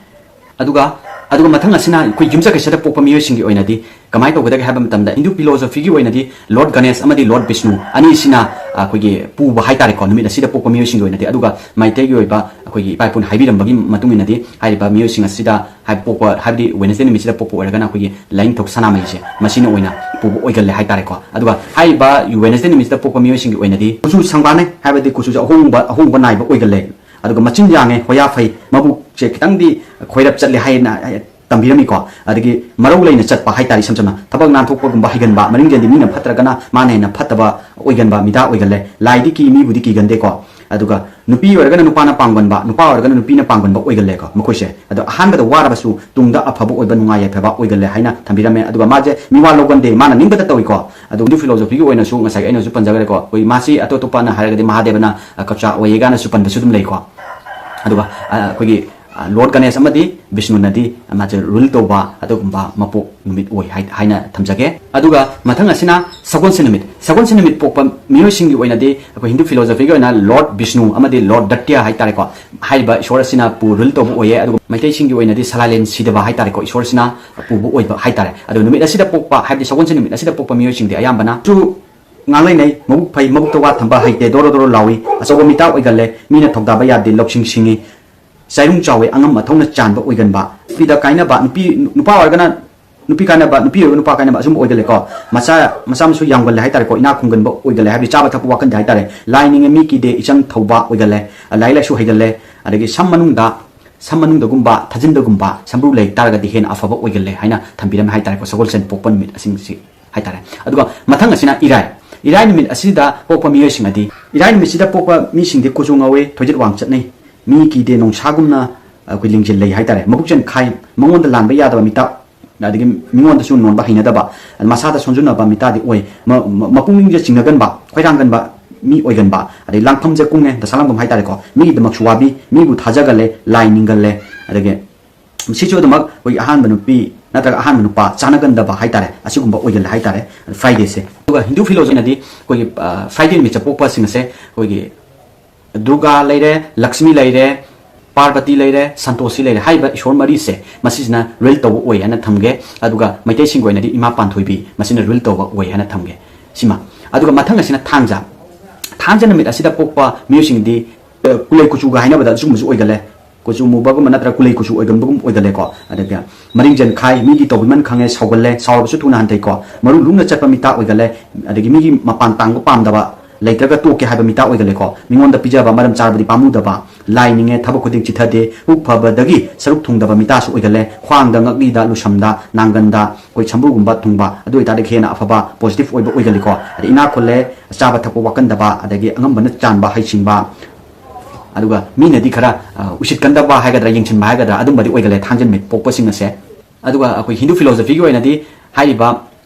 ꯑꯗꯨꯒ, ꯑꯗꯨꯒ ꯃꯊꯪ ꯑꯁꯤꯅ ꯑꯩꯈꯣꯏ ꯌꯨꯝꯁꯀꯩꯁꯗ ꯄꯣꯛꯄ ꯃꯤꯑꯣꯏꯁꯤꯡꯒꯤ ꯑꯣꯏꯅꯗꯤ ꯀꯃꯥꯏꯅ ꯇꯧꯒꯗꯒꯦ ꯍꯥꯏꯕ ꯃꯇꯝꯗ, ꯍꯤꯟꯗꯨ philosophy ꯒꯤ ꯑꯣꯏꯅꯗꯤ Lord ꯒꯅꯦꯁ ꯑꯃꯗꯤ Lord ꯕꯤꯁꯅꯨ ꯑꯅꯤꯁꯤꯅ ꯑꯩꯈꯣꯏꯒꯤ ꯄꯨꯕ ꯍꯥꯏꯇꯥꯔꯦꯀꯣ, ꯅꯨꯃꯤꯠ ꯑꯁꯤꯗ ꯄꯣꯛꯄ ꯃꯤꯑꯣꯏꯁꯤꯡꯒꯤ ꯑꯣꯏꯅꯗꯤ꯫ ꯑꯗꯨꯒ ꯃꯩꯇꯩꯒꯤ ꯑꯣꯏꯕ ꯑꯩꯈꯣꯏꯒꯤ ꯏꯄꯥ ꯏꯄꯨꯅ ꯍꯥꯏꯕꯤꯔꯝꯕꯒꯤ ꯃꯇꯨꯡ ꯏꯟꯅꯗꯤ, ꯍꯥꯏꯔꯤꯕ ꯃꯤꯑꯣꯏꯁꯤꯡ ꯑꯁꯤꯗ ꯍꯥꯏ-, ꯄꯣꯛꯄ, ꯍꯥꯏꯕꯗꯤ Wednesday ꯅꯨꯃꯤꯠꯁꯤꯗ ꯄꯣꯛꯄ ꯑꯣꯏꯔꯒꯅ ꯑꯩꯈꯣꯏꯒꯤ ꯂꯥꯏꯅꯤꯡꯊꯧ ꯁꯅꯥꯃꯍꯤꯁꯦ ꯃꯁꯤꯅ ꯑꯣꯏꯅ ꯄꯨꯕ ꯑꯣꯏꯒꯜꯂꯦ ꯍꯥꯏꯇꯥꯔꯦꯀꯣ꯫ ꯑꯗꯨꯒ ꯍꯥꯏꯔꯤꯕ Wednesday ꯅꯨꯃꯤꯠꯁꯤꯗ ꯄꯣꯛꯄ ꯃꯤꯑꯣꯏꯁꯤꯡꯒꯤ ꯑꯣꯏꯅꯗꯤ ꯀꯨꯆꯨ ꯁꯪꯕꯥꯅꯩ, ꯍꯥꯏꯕꯗꯤ ꯀꯨꯆꯨꯁꯦ ꯑꯍꯣꯡꯕ, ꯑꯍꯣꯡꯕ ꯅꯥꯏꯕ ꯑꯣꯏꯒꯜꯂꯦ꯫ ꯑꯗꯨꯒ ꯃꯆꯤꯟ ꯌꯥꯡꯉꯦ, ꯍꯣꯌꯥ ꯐꯩ, ꯃꯕꯨꯛꯁꯦ ꯈꯤꯇꯪꯗꯤ ꯈꯣꯏꯔꯞ ꯆꯠꯂꯦ ꯍꯥꯏꯅ, ꯇꯝꯕꯤꯔꯝꯃꯤꯀꯣ꯫ ꯑꯗꯒꯤ ꯃꯔꯧ ꯂꯩꯅ ꯆꯠꯄ ꯍꯥꯏꯇꯥꯔꯦ, ꯏꯁꯝ ꯁꯝꯅ ꯊꯕꯛ ꯅꯥꯟꯊꯣꯛꯄꯒꯨꯝꯕ ꯍꯩꯒꯟꯕ, ꯃꯔꯤꯡꯖꯦꯜꯗꯤ ꯃꯤꯅ ꯐꯠꯇ꯭ꯔꯒꯅ ꯃꯥꯅ ꯍꯦꯟꯅ ꯐꯠꯇꯕ ꯑꯣꯏꯒꯟꯕ ꯃꯤꯗꯥ ꯑꯣꯏꯒꯜꯂꯦ꯫ ꯂꯥꯏꯗꯤ ꯀꯤ, ꯃꯤꯕꯨꯗꯤ ꯀꯤꯒꯟꯗꯦꯀꯣ꯫ ꯑꯗꯨꯒ ꯅꯨꯄꯤ ꯑꯣꯏꯔꯒꯅ ꯅꯨꯄꯥꯅ ꯄꯥꯡꯒꯟꯕ, ꯅꯨꯄꯥ ꯑꯣꯏꯔꯒꯅ ꯅꯨꯄꯤꯅ ꯄꯥꯡꯒꯟꯕ ꯑꯣꯏꯒꯜꯂꯦꯀꯣ ꯃꯈꯣꯏꯁꯦ꯫ ꯑꯗꯣ ꯑꯍꯥꯟꯕꯗ ꯋꯥꯔꯕꯁꯨ ꯇꯨꯡꯗ ꯑꯐꯕ ꯑꯣꯏꯕ, ꯅꯨꯡꯉꯥꯏ ꯌꯥꯏꯐꯕ ꯑꯣꯏꯒꯜꯂꯦ ꯍꯥꯏꯅ ꯊꯝꯕꯤꯔꯝꯃꯦ꯫ ꯑꯗꯨꯒ ꯃꯥꯁꯦ ꯃꯤꯋꯥ ꯂꯧꯒꯟꯗꯦ, ꯃꯥꯅ ꯅꯤꯡꯕꯗ ꯇꯧꯏꯀꯣ꯫ ꯑꯗꯣ ꯍꯤꯟꯗꯨ ꯐꯤꯂꯣꯁꯣꯐꯤꯒꯤ ꯑꯣꯏꯅꯁꯨ ꯉꯁꯥꯏ ꯑꯩꯅꯁꯨ ꯄꯟꯖꯈ꯭ꯔꯦꯀꯣ, ꯑꯩꯈꯣꯏ ꯃꯥꯁꯤ ꯑꯇꯣꯞ ꯑꯇꯣꯞꯄꯅ ꯍꯥꯏꯔꯒꯗꯤ ꯃꯍꯥꯗꯦꯕꯅ, ꯑ, ꯀꯕꯖꯥ ꯑꯣꯏꯌꯦ ꯀꯥꯏꯅꯁꯨ ꯄꯟꯕꯁꯨ ꯑꯗꯨꯝ ꯂꯩꯀꯣ꯫ ꯑꯗꯨꯒ, ꯑ, ꯑꯩꯈꯣꯏꯒꯤ, ꯑ, ꯂꯣꯔꯗ ꯒꯅꯦꯁ ꯑꯃꯗꯤ ꯕꯤꯁꯅꯨꯅꯗꯤ ꯃꯥꯁꯦ ꯔꯨꯜ ꯇꯧꯕ ꯑꯗꯨꯒꯨꯝꯕ ꯃꯄꯣꯛ ꯅꯨꯃꯤꯠ ꯑꯣꯏ ꯍꯥꯏ-, ꯍꯥꯏꯅ ꯊꯝꯖꯒꯦ꯫ ꯑꯗꯨꯒ ꯃꯊꯪ ꯑꯁꯤꯅ ꯁꯒꯣꯜꯁꯦꯟ ꯅꯨꯃꯤꯠ꯫ ꯁꯒꯣꯜꯁꯦꯟ ꯅꯨꯃꯤꯠ ꯄꯣꯛꯄ ꯃꯤꯑꯣꯏꯁꯤꯡꯒꯤ ꯑꯣꯏꯅꯗꯤ ꯑꯩꯈꯣꯏ ꯍꯤꯟꯗꯨ ꯐꯤꯂꯣꯁꯣꯐꯤꯒꯤ ꯑꯣꯏꯅ ꯂꯣꯔꯗ ꯕꯤꯁꯅꯨ ꯑꯃꯗꯤ ꯂꯣꯔꯗ ꯗꯠꯇ꯭ꯌ ꯍꯥꯏꯇꯥꯔꯦꯀꯣ, ꯍꯥꯏꯔꯤꯕ ꯏꯁꯣꯔ ꯑꯁꯤꯅ ꯄꯨ ꯔꯨꯜ ꯇꯧꯕ ꯑꯣꯏꯌꯦ꯫ ꯑꯗꯨꯒ ꯃꯩꯇꯩꯁꯤꯡꯒꯤ ꯑꯣꯏꯅꯗꯤ ꯁꯂꯥꯂꯦꯟ ꯁꯤꯗꯕ ꯍꯥꯏꯇꯥꯔꯦꯀꯣ, ꯏꯁꯣꯔꯁꯤꯅ ꯄꯨꯕ ꯑꯣꯏꯕ ꯍꯥꯏꯇꯥꯔꯦ꯫ ꯑꯗꯣ ꯅꯨꯃꯤꯠ ꯑꯁꯤꯗ ꯄꯣꯛꯄ, ꯍꯥꯏꯕꯗꯤ ꯁꯒꯣꯜꯁꯦꯟ ꯅꯨꯃꯤꯠ ꯑꯁꯤꯗ ꯄꯣꯛꯄ ꯃꯤꯑꯣꯏꯁꯤꯡꯗꯤ ꯑꯌꯥꯝꯕꯅ ꯁꯨ ꯉꯥꯡꯂꯩꯅꯩ, ꯃꯕꯨꯛ ꯐꯩ, ꯃꯕꯨꯛꯇ ꯋꯥ ꯊꯝꯕ ꯍꯩꯇꯦ, ꯗꯣꯔꯣ ꯗꯣꯔꯣ ꯂꯥꯎꯏ, ꯑꯆꯧꯕ ꯃꯤꯇꯥ ꯑꯣꯏꯒꯜꯂꯦ, ꯃꯤꯅ ꯊꯧꯗꯥꯕ ꯌꯥꯗꯦ, ꯂꯧꯁꯤꯡ ꯁꯤꯡꯉꯤ, ꯆꯥꯏꯔꯨꯡ ꯆꯥꯎꯋꯦ, ꯑꯉꯝ ꯑꯊꯧꯅ ꯆꯥꯟꯕ ꯑꯣꯏꯒꯟꯕ, ꯅꯨꯄꯤꯗ ꯀꯥꯏꯅꯕ, ꯅꯨꯄꯤ, ꯅꯨꯄꯥ ꯑꯣꯏꯔꯒꯅ ꯅꯨꯄꯤ ꯀꯥꯏꯅꯕ, ꯅꯨꯄꯤ ꯑꯣꯏꯔꯒ ꯅꯨꯄꯥ ꯀꯥꯏꯅꯕ, ꯑꯁꯨꯝꯕ ꯑꯣꯏꯒꯜꯂꯦꯀꯣ꯫ ꯃꯆꯥ, ꯃꯆꯥ ꯃꯁꯨ ꯌꯥꯝꯒꯜꯂꯦ ꯍꯥꯏꯇꯥꯔꯦꯀꯣ, ꯏꯅꯥꯛ ꯈꯨꯟꯒꯟꯕ ꯑꯣꯏꯒꯜꯂꯦ, ꯍꯥꯏꯕꯗꯤ ꯆꯥꯕ ꯊꯛꯄ ꯋꯥꯈꯟꯗ ꯍꯥꯏꯇꯥꯔꯦ꯫ ꯂꯥꯏ ꯅꯤꯡꯉꯦ, ꯃꯤ ꯀꯤꯗꯦ, ꯏꯆꯪ ꯊꯧꯕ ꯑꯣꯏꯒꯜꯂꯦ, ꯂꯥꯏꯔꯤꯛ ꯂꯥꯏꯁꯨ ꯍꯩꯒꯜꯂꯦ, ꯑꯗꯒꯤ ꯁꯝ ꯃꯅꯨꯡꯗ, ꯁꯝ ꯃꯅꯨꯡꯗꯒꯨꯝꯕ, ꯊꯥꯖꯤꯟꯗꯒꯨꯝꯕ ꯁꯝꯕ꯭ꯔꯨ ꯂꯩ ꯇꯥꯔꯒꯗꯤ ꯍꯦꯟꯅ ꯑꯐꯕ ꯑꯣꯏꯒꯜꯂꯦ ꯍꯥꯏꯅ ꯊꯝꯕꯤꯔꯝꯃꯦ ꯍꯥꯏꯇꯥꯔꯦꯀꯣ, ꯁꯒꯣꯜꯁꯦꯟ ꯄꯣꯛꯄ ꯅꯨꯃꯤꯠ ꯑꯁꯤꯡꯁꯤ ꯍꯥꯏꯇꯥꯔꯦ꯫ ꯑꯗꯨꯒ ꯃꯊꯪ ꯑꯁꯤꯅ ꯏꯔꯥꯏ꯫ ꯏꯔꯥꯏ ꯅꯨꯃꯤꯠ ꯑꯁꯤꯗ ꯄꯣꯛꯄ ꯃꯤꯑꯣꯏꯁꯤꯡ ꯑꯗꯤ, ꯏꯔꯥꯏ ꯅꯨꯃꯤꯠꯁꯤꯗ ꯄꯣꯛꯄ ꯃꯤꯁꯤꯡꯗꯤ ꯀꯨꯆꯨ ꯉꯧꯋꯤ, ꯊꯣꯏꯖꯠ ꯋꯥꯡ ꯆꯠꯅꯩ, ꯃꯤ ꯀꯤꯗꯦ, ꯅꯣꯡꯁꯥꯒꯨꯝꯅ ꯑꯩꯈꯣꯏ ꯂꯤꯡꯖꯦꯜ ꯂꯩ ꯍꯥꯏꯇꯥꯔꯦ꯫ ꯃꯕꯨꯛꯆꯦꯜ ꯈꯥꯏ, ꯃꯉꯣꯟꯗ ꯂꯥꯟꯕ ꯌꯥꯗꯕ ꯃꯤꯇꯥ, ꯑꯗꯒꯤ ꯃꯤꯉꯣꯟꯗꯁꯨ ꯅꯣꯟꯕ ꯍꯩꯅꯗꯕ, ꯃꯁꯥꯗ ꯁꯣꯟꯖꯨꯅꯕ ꯃꯤꯇꯥꯗꯤ ꯑꯣꯏ꯫ ꯃ-, ꯃ-, ꯃꯄꯨꯛꯅꯤꯡꯁꯦ ꯆꯤꯡꯅꯒꯟꯕ, ꯈꯣꯏꯔꯥꯡꯒꯟꯕ ꯃꯤ ꯑꯣꯏꯒꯟꯕ, ꯑꯗꯩ ꯂꯥꯡꯐꯝꯁꯦ ꯀꯨꯡꯉꯦ, ꯗꯁꯥꯂꯥꯡꯕꯝ ꯍꯥꯏꯇꯥꯔꯦꯀꯣ, ꯃꯤꯒꯤꯗꯃꯛꯁꯨ ꯋꯥꯕꯤ, ꯃꯤꯕꯨ ꯊꯥꯖꯒꯜꯂꯦ, ꯂꯥꯏ ꯅꯤꯡꯒꯜꯂꯦ, ꯑꯗꯒꯤ ꯁꯤꯁꯨ ꯑꯗꯨꯃꯛ ꯑꯩꯈꯣꯏꯒꯤ ꯑꯍꯥꯟꯕ ꯅꯨꯄꯤ ꯅꯠꯇ꯭ꯔꯒ ꯑꯍꯥꯟꯕ ꯅꯨꯄꯥ ꯆꯥꯟꯅꯒꯟꯗꯕ ꯍꯥꯏꯇꯥꯔꯦ, ꯑꯁꯤꯒꯨꯝꯕ ꯑꯣꯏꯒꯜꯂꯦ ꯍꯥꯏꯇꯥꯔꯦ꯫ Friday ꯁꯦ꯫ ꯑꯗꯨꯒ ꯍꯤꯟꯗꯨ ꯐꯤꯂꯣꯁꯣꯐꯤꯅꯗꯤ ꯑꯩꯈꯣꯏꯒꯤ, ꯑ, Friday ꯅꯨꯃꯤꯠꯁꯦ ꯄꯣꯛꯄꯁꯤꯡ ꯑꯁꯦ ꯑꯩꯈꯣꯏꯒꯤ ꯗꯨꯔꯒꯥ ꯂꯩꯔꯦ, ꯂꯛꯁꯃꯤ ꯂꯩꯔꯦ, ꯄꯥꯔꯕꯇꯤ ꯂꯩꯔꯦ, ꯁꯟꯇꯣꯁꯤ ꯂꯩꯔꯦ꯫ ꯍꯥꯏꯔꯤꯕ ꯏꯁꯣꯔ ꯃꯔꯤꯁꯦ ꯃꯁꯤꯁꯤꯅ ꯔꯨꯜ ꯇꯧꯕ ꯑꯣꯏ ꯍꯥꯏꯅ ꯊꯝꯒꯦ꯫ ꯑꯗꯨꯒ ꯃꯩꯇꯩꯁꯤꯡꯒꯤ ꯑꯣꯏꯅꯗꯤ ꯏꯃꯥ ꯄꯥꯟꯊꯣꯏꯕꯤ ꯃꯁꯤꯅ ꯔꯨꯜ ꯇꯧꯕ ꯑꯣꯏ ꯍꯥꯏꯅ ꯊꯝꯒꯦ꯫ ꯁꯤꯃ꯫ ꯑꯗꯨꯒ ꯃꯊꯪ ꯑꯁꯤꯅ ꯊꯥꯡꯖ꯫ ꯊꯥꯡꯖ ꯅꯨꯃꯤꯠ ꯑꯁꯤꯗ ꯄꯣꯛꯄ ꯃꯤꯑꯣꯏꯁꯤꯡꯗꯤ, ꯑ, ꯀꯨꯂꯩ ꯀꯨꯆꯨꯒ ꯍꯥꯏꯅꯕꯗ ꯑꯁꯤꯒꯨꯝꯕꯁꯨ ꯑꯣꯏꯒꯜꯂꯦ꯫ ꯀꯨꯆꯨ ꯃꯨꯕꯒꯨꯝꯕ ꯅꯠꯇ꯭ꯔꯒ ꯀꯨꯂꯩ ꯀꯨꯆꯨ ꯑꯣꯏꯒꯟꯕꯒꯨꯝ ꯑꯣꯏꯒꯜꯂꯦꯀꯣ꯫ ꯑꯗꯨꯒ ꯃꯔꯤꯡꯖꯦꯜ ꯈꯥꯏ, ꯃꯤꯒꯤ ꯇꯧꯕꯤꯃꯟ ꯈꯪꯉꯦ, ꯁꯥꯎꯒꯜꯂꯦ, ꯁꯥꯎꯔꯕꯁꯨ ꯊꯨꯅ ꯍꯟꯊꯩꯀꯣ꯫ ꯃꯔꯨ ꯂꯨꯝꯅ ꯆꯠꯄ ꯃꯤꯇꯥ ꯑꯣꯏꯒꯜꯂꯦ꯫ ꯑꯗꯒꯤ ꯃꯤꯒꯤ ꯃꯄꯥꯟ ꯇꯥꯡꯕ ꯄꯥꯝꯗꯕ, ꯂꯩꯇ꯭ꯔꯒ ꯇꯣꯛꯀꯦ ꯍꯥꯏꯕ ꯃꯤꯇꯥ ꯑꯣꯏꯒꯜꯂꯦꯀꯣ꯫ ꯃꯤꯉꯣꯟꯗ ꯄꯤꯖꯕ ꯃꯔꯝ ꯆꯥꯔꯕꯗꯤ ꯄꯥꯝꯃꯨꯗꯕ, ꯂꯥꯏ ꯅꯤꯡꯉꯦ ꯊꯕꯛ ꯈꯨꯗꯤꯡ ꯆꯤꯊꯗꯦ, ꯄꯨꯛ ꯐꯕꯗꯒꯤ ꯁꯔꯨꯛ ꯊꯨꯡꯗꯕ ꯃꯤꯇꯥꯁꯨ ꯑꯣꯏꯒꯜꯂꯦ꯫ ꯈ꯭ꯋꯥꯡꯗ, ꯉꯛꯂꯤꯗ, ꯂꯨꯁꯝꯗ, ꯅꯥꯡꯒꯟꯗ ꯑꯩꯈꯣꯏ ꯁꯝꯕ꯭ꯔꯨꯒꯨꯝꯕ ꯊꯨꯡꯕ, ꯑꯗꯨ ꯑꯣꯏꯇꯥꯔꯗꯤ ꯍꯦꯟꯅ ꯑꯐꯕ positive ꯑꯣꯏꯕ ꯑꯣꯏꯒꯜꯂꯤꯀꯣ꯫ ꯑꯗꯩ ꯏꯅꯥꯛ ꯈꯨꯜꯂꯦ, ꯆꯥꯕ ꯊꯛꯄ ꯋꯥꯀꯟꯗꯕ, ꯑꯗꯒꯤ ꯑꯉꯝꯕꯅ ꯆꯥꯟꯕ, ꯍꯩꯁꯤꯡꯕ, ꯑꯗꯨꯒ ꯃꯤꯅꯗꯤ ꯈꯔ, ꯑ, ꯎꯁꯤꯠꯀꯟꯗꯕ ꯍꯥꯏꯒꯗ꯭ꯔꯥ, ꯌꯦꯡꯁꯤꯟꯕ ꯍꯥꯏꯒꯗ꯭ꯔꯥ, ꯑꯗꯨꯝꯕꯗꯤ ꯑꯣꯏꯒꯜꯂꯦ ꯊꯥꯡꯖ ꯅꯨꯃꯤꯠ ꯄꯣꯛꯄꯁꯤꯡ ꯑꯁꯦ꯫ ꯑꯗꯨꯒ ꯑꯩꯈꯣꯏ ꯍꯤꯟꯗꯨ philosophyꯒꯤ ꯑꯣꯏꯅꯗꯤ ꯍꯥꯏꯔꯤꯕ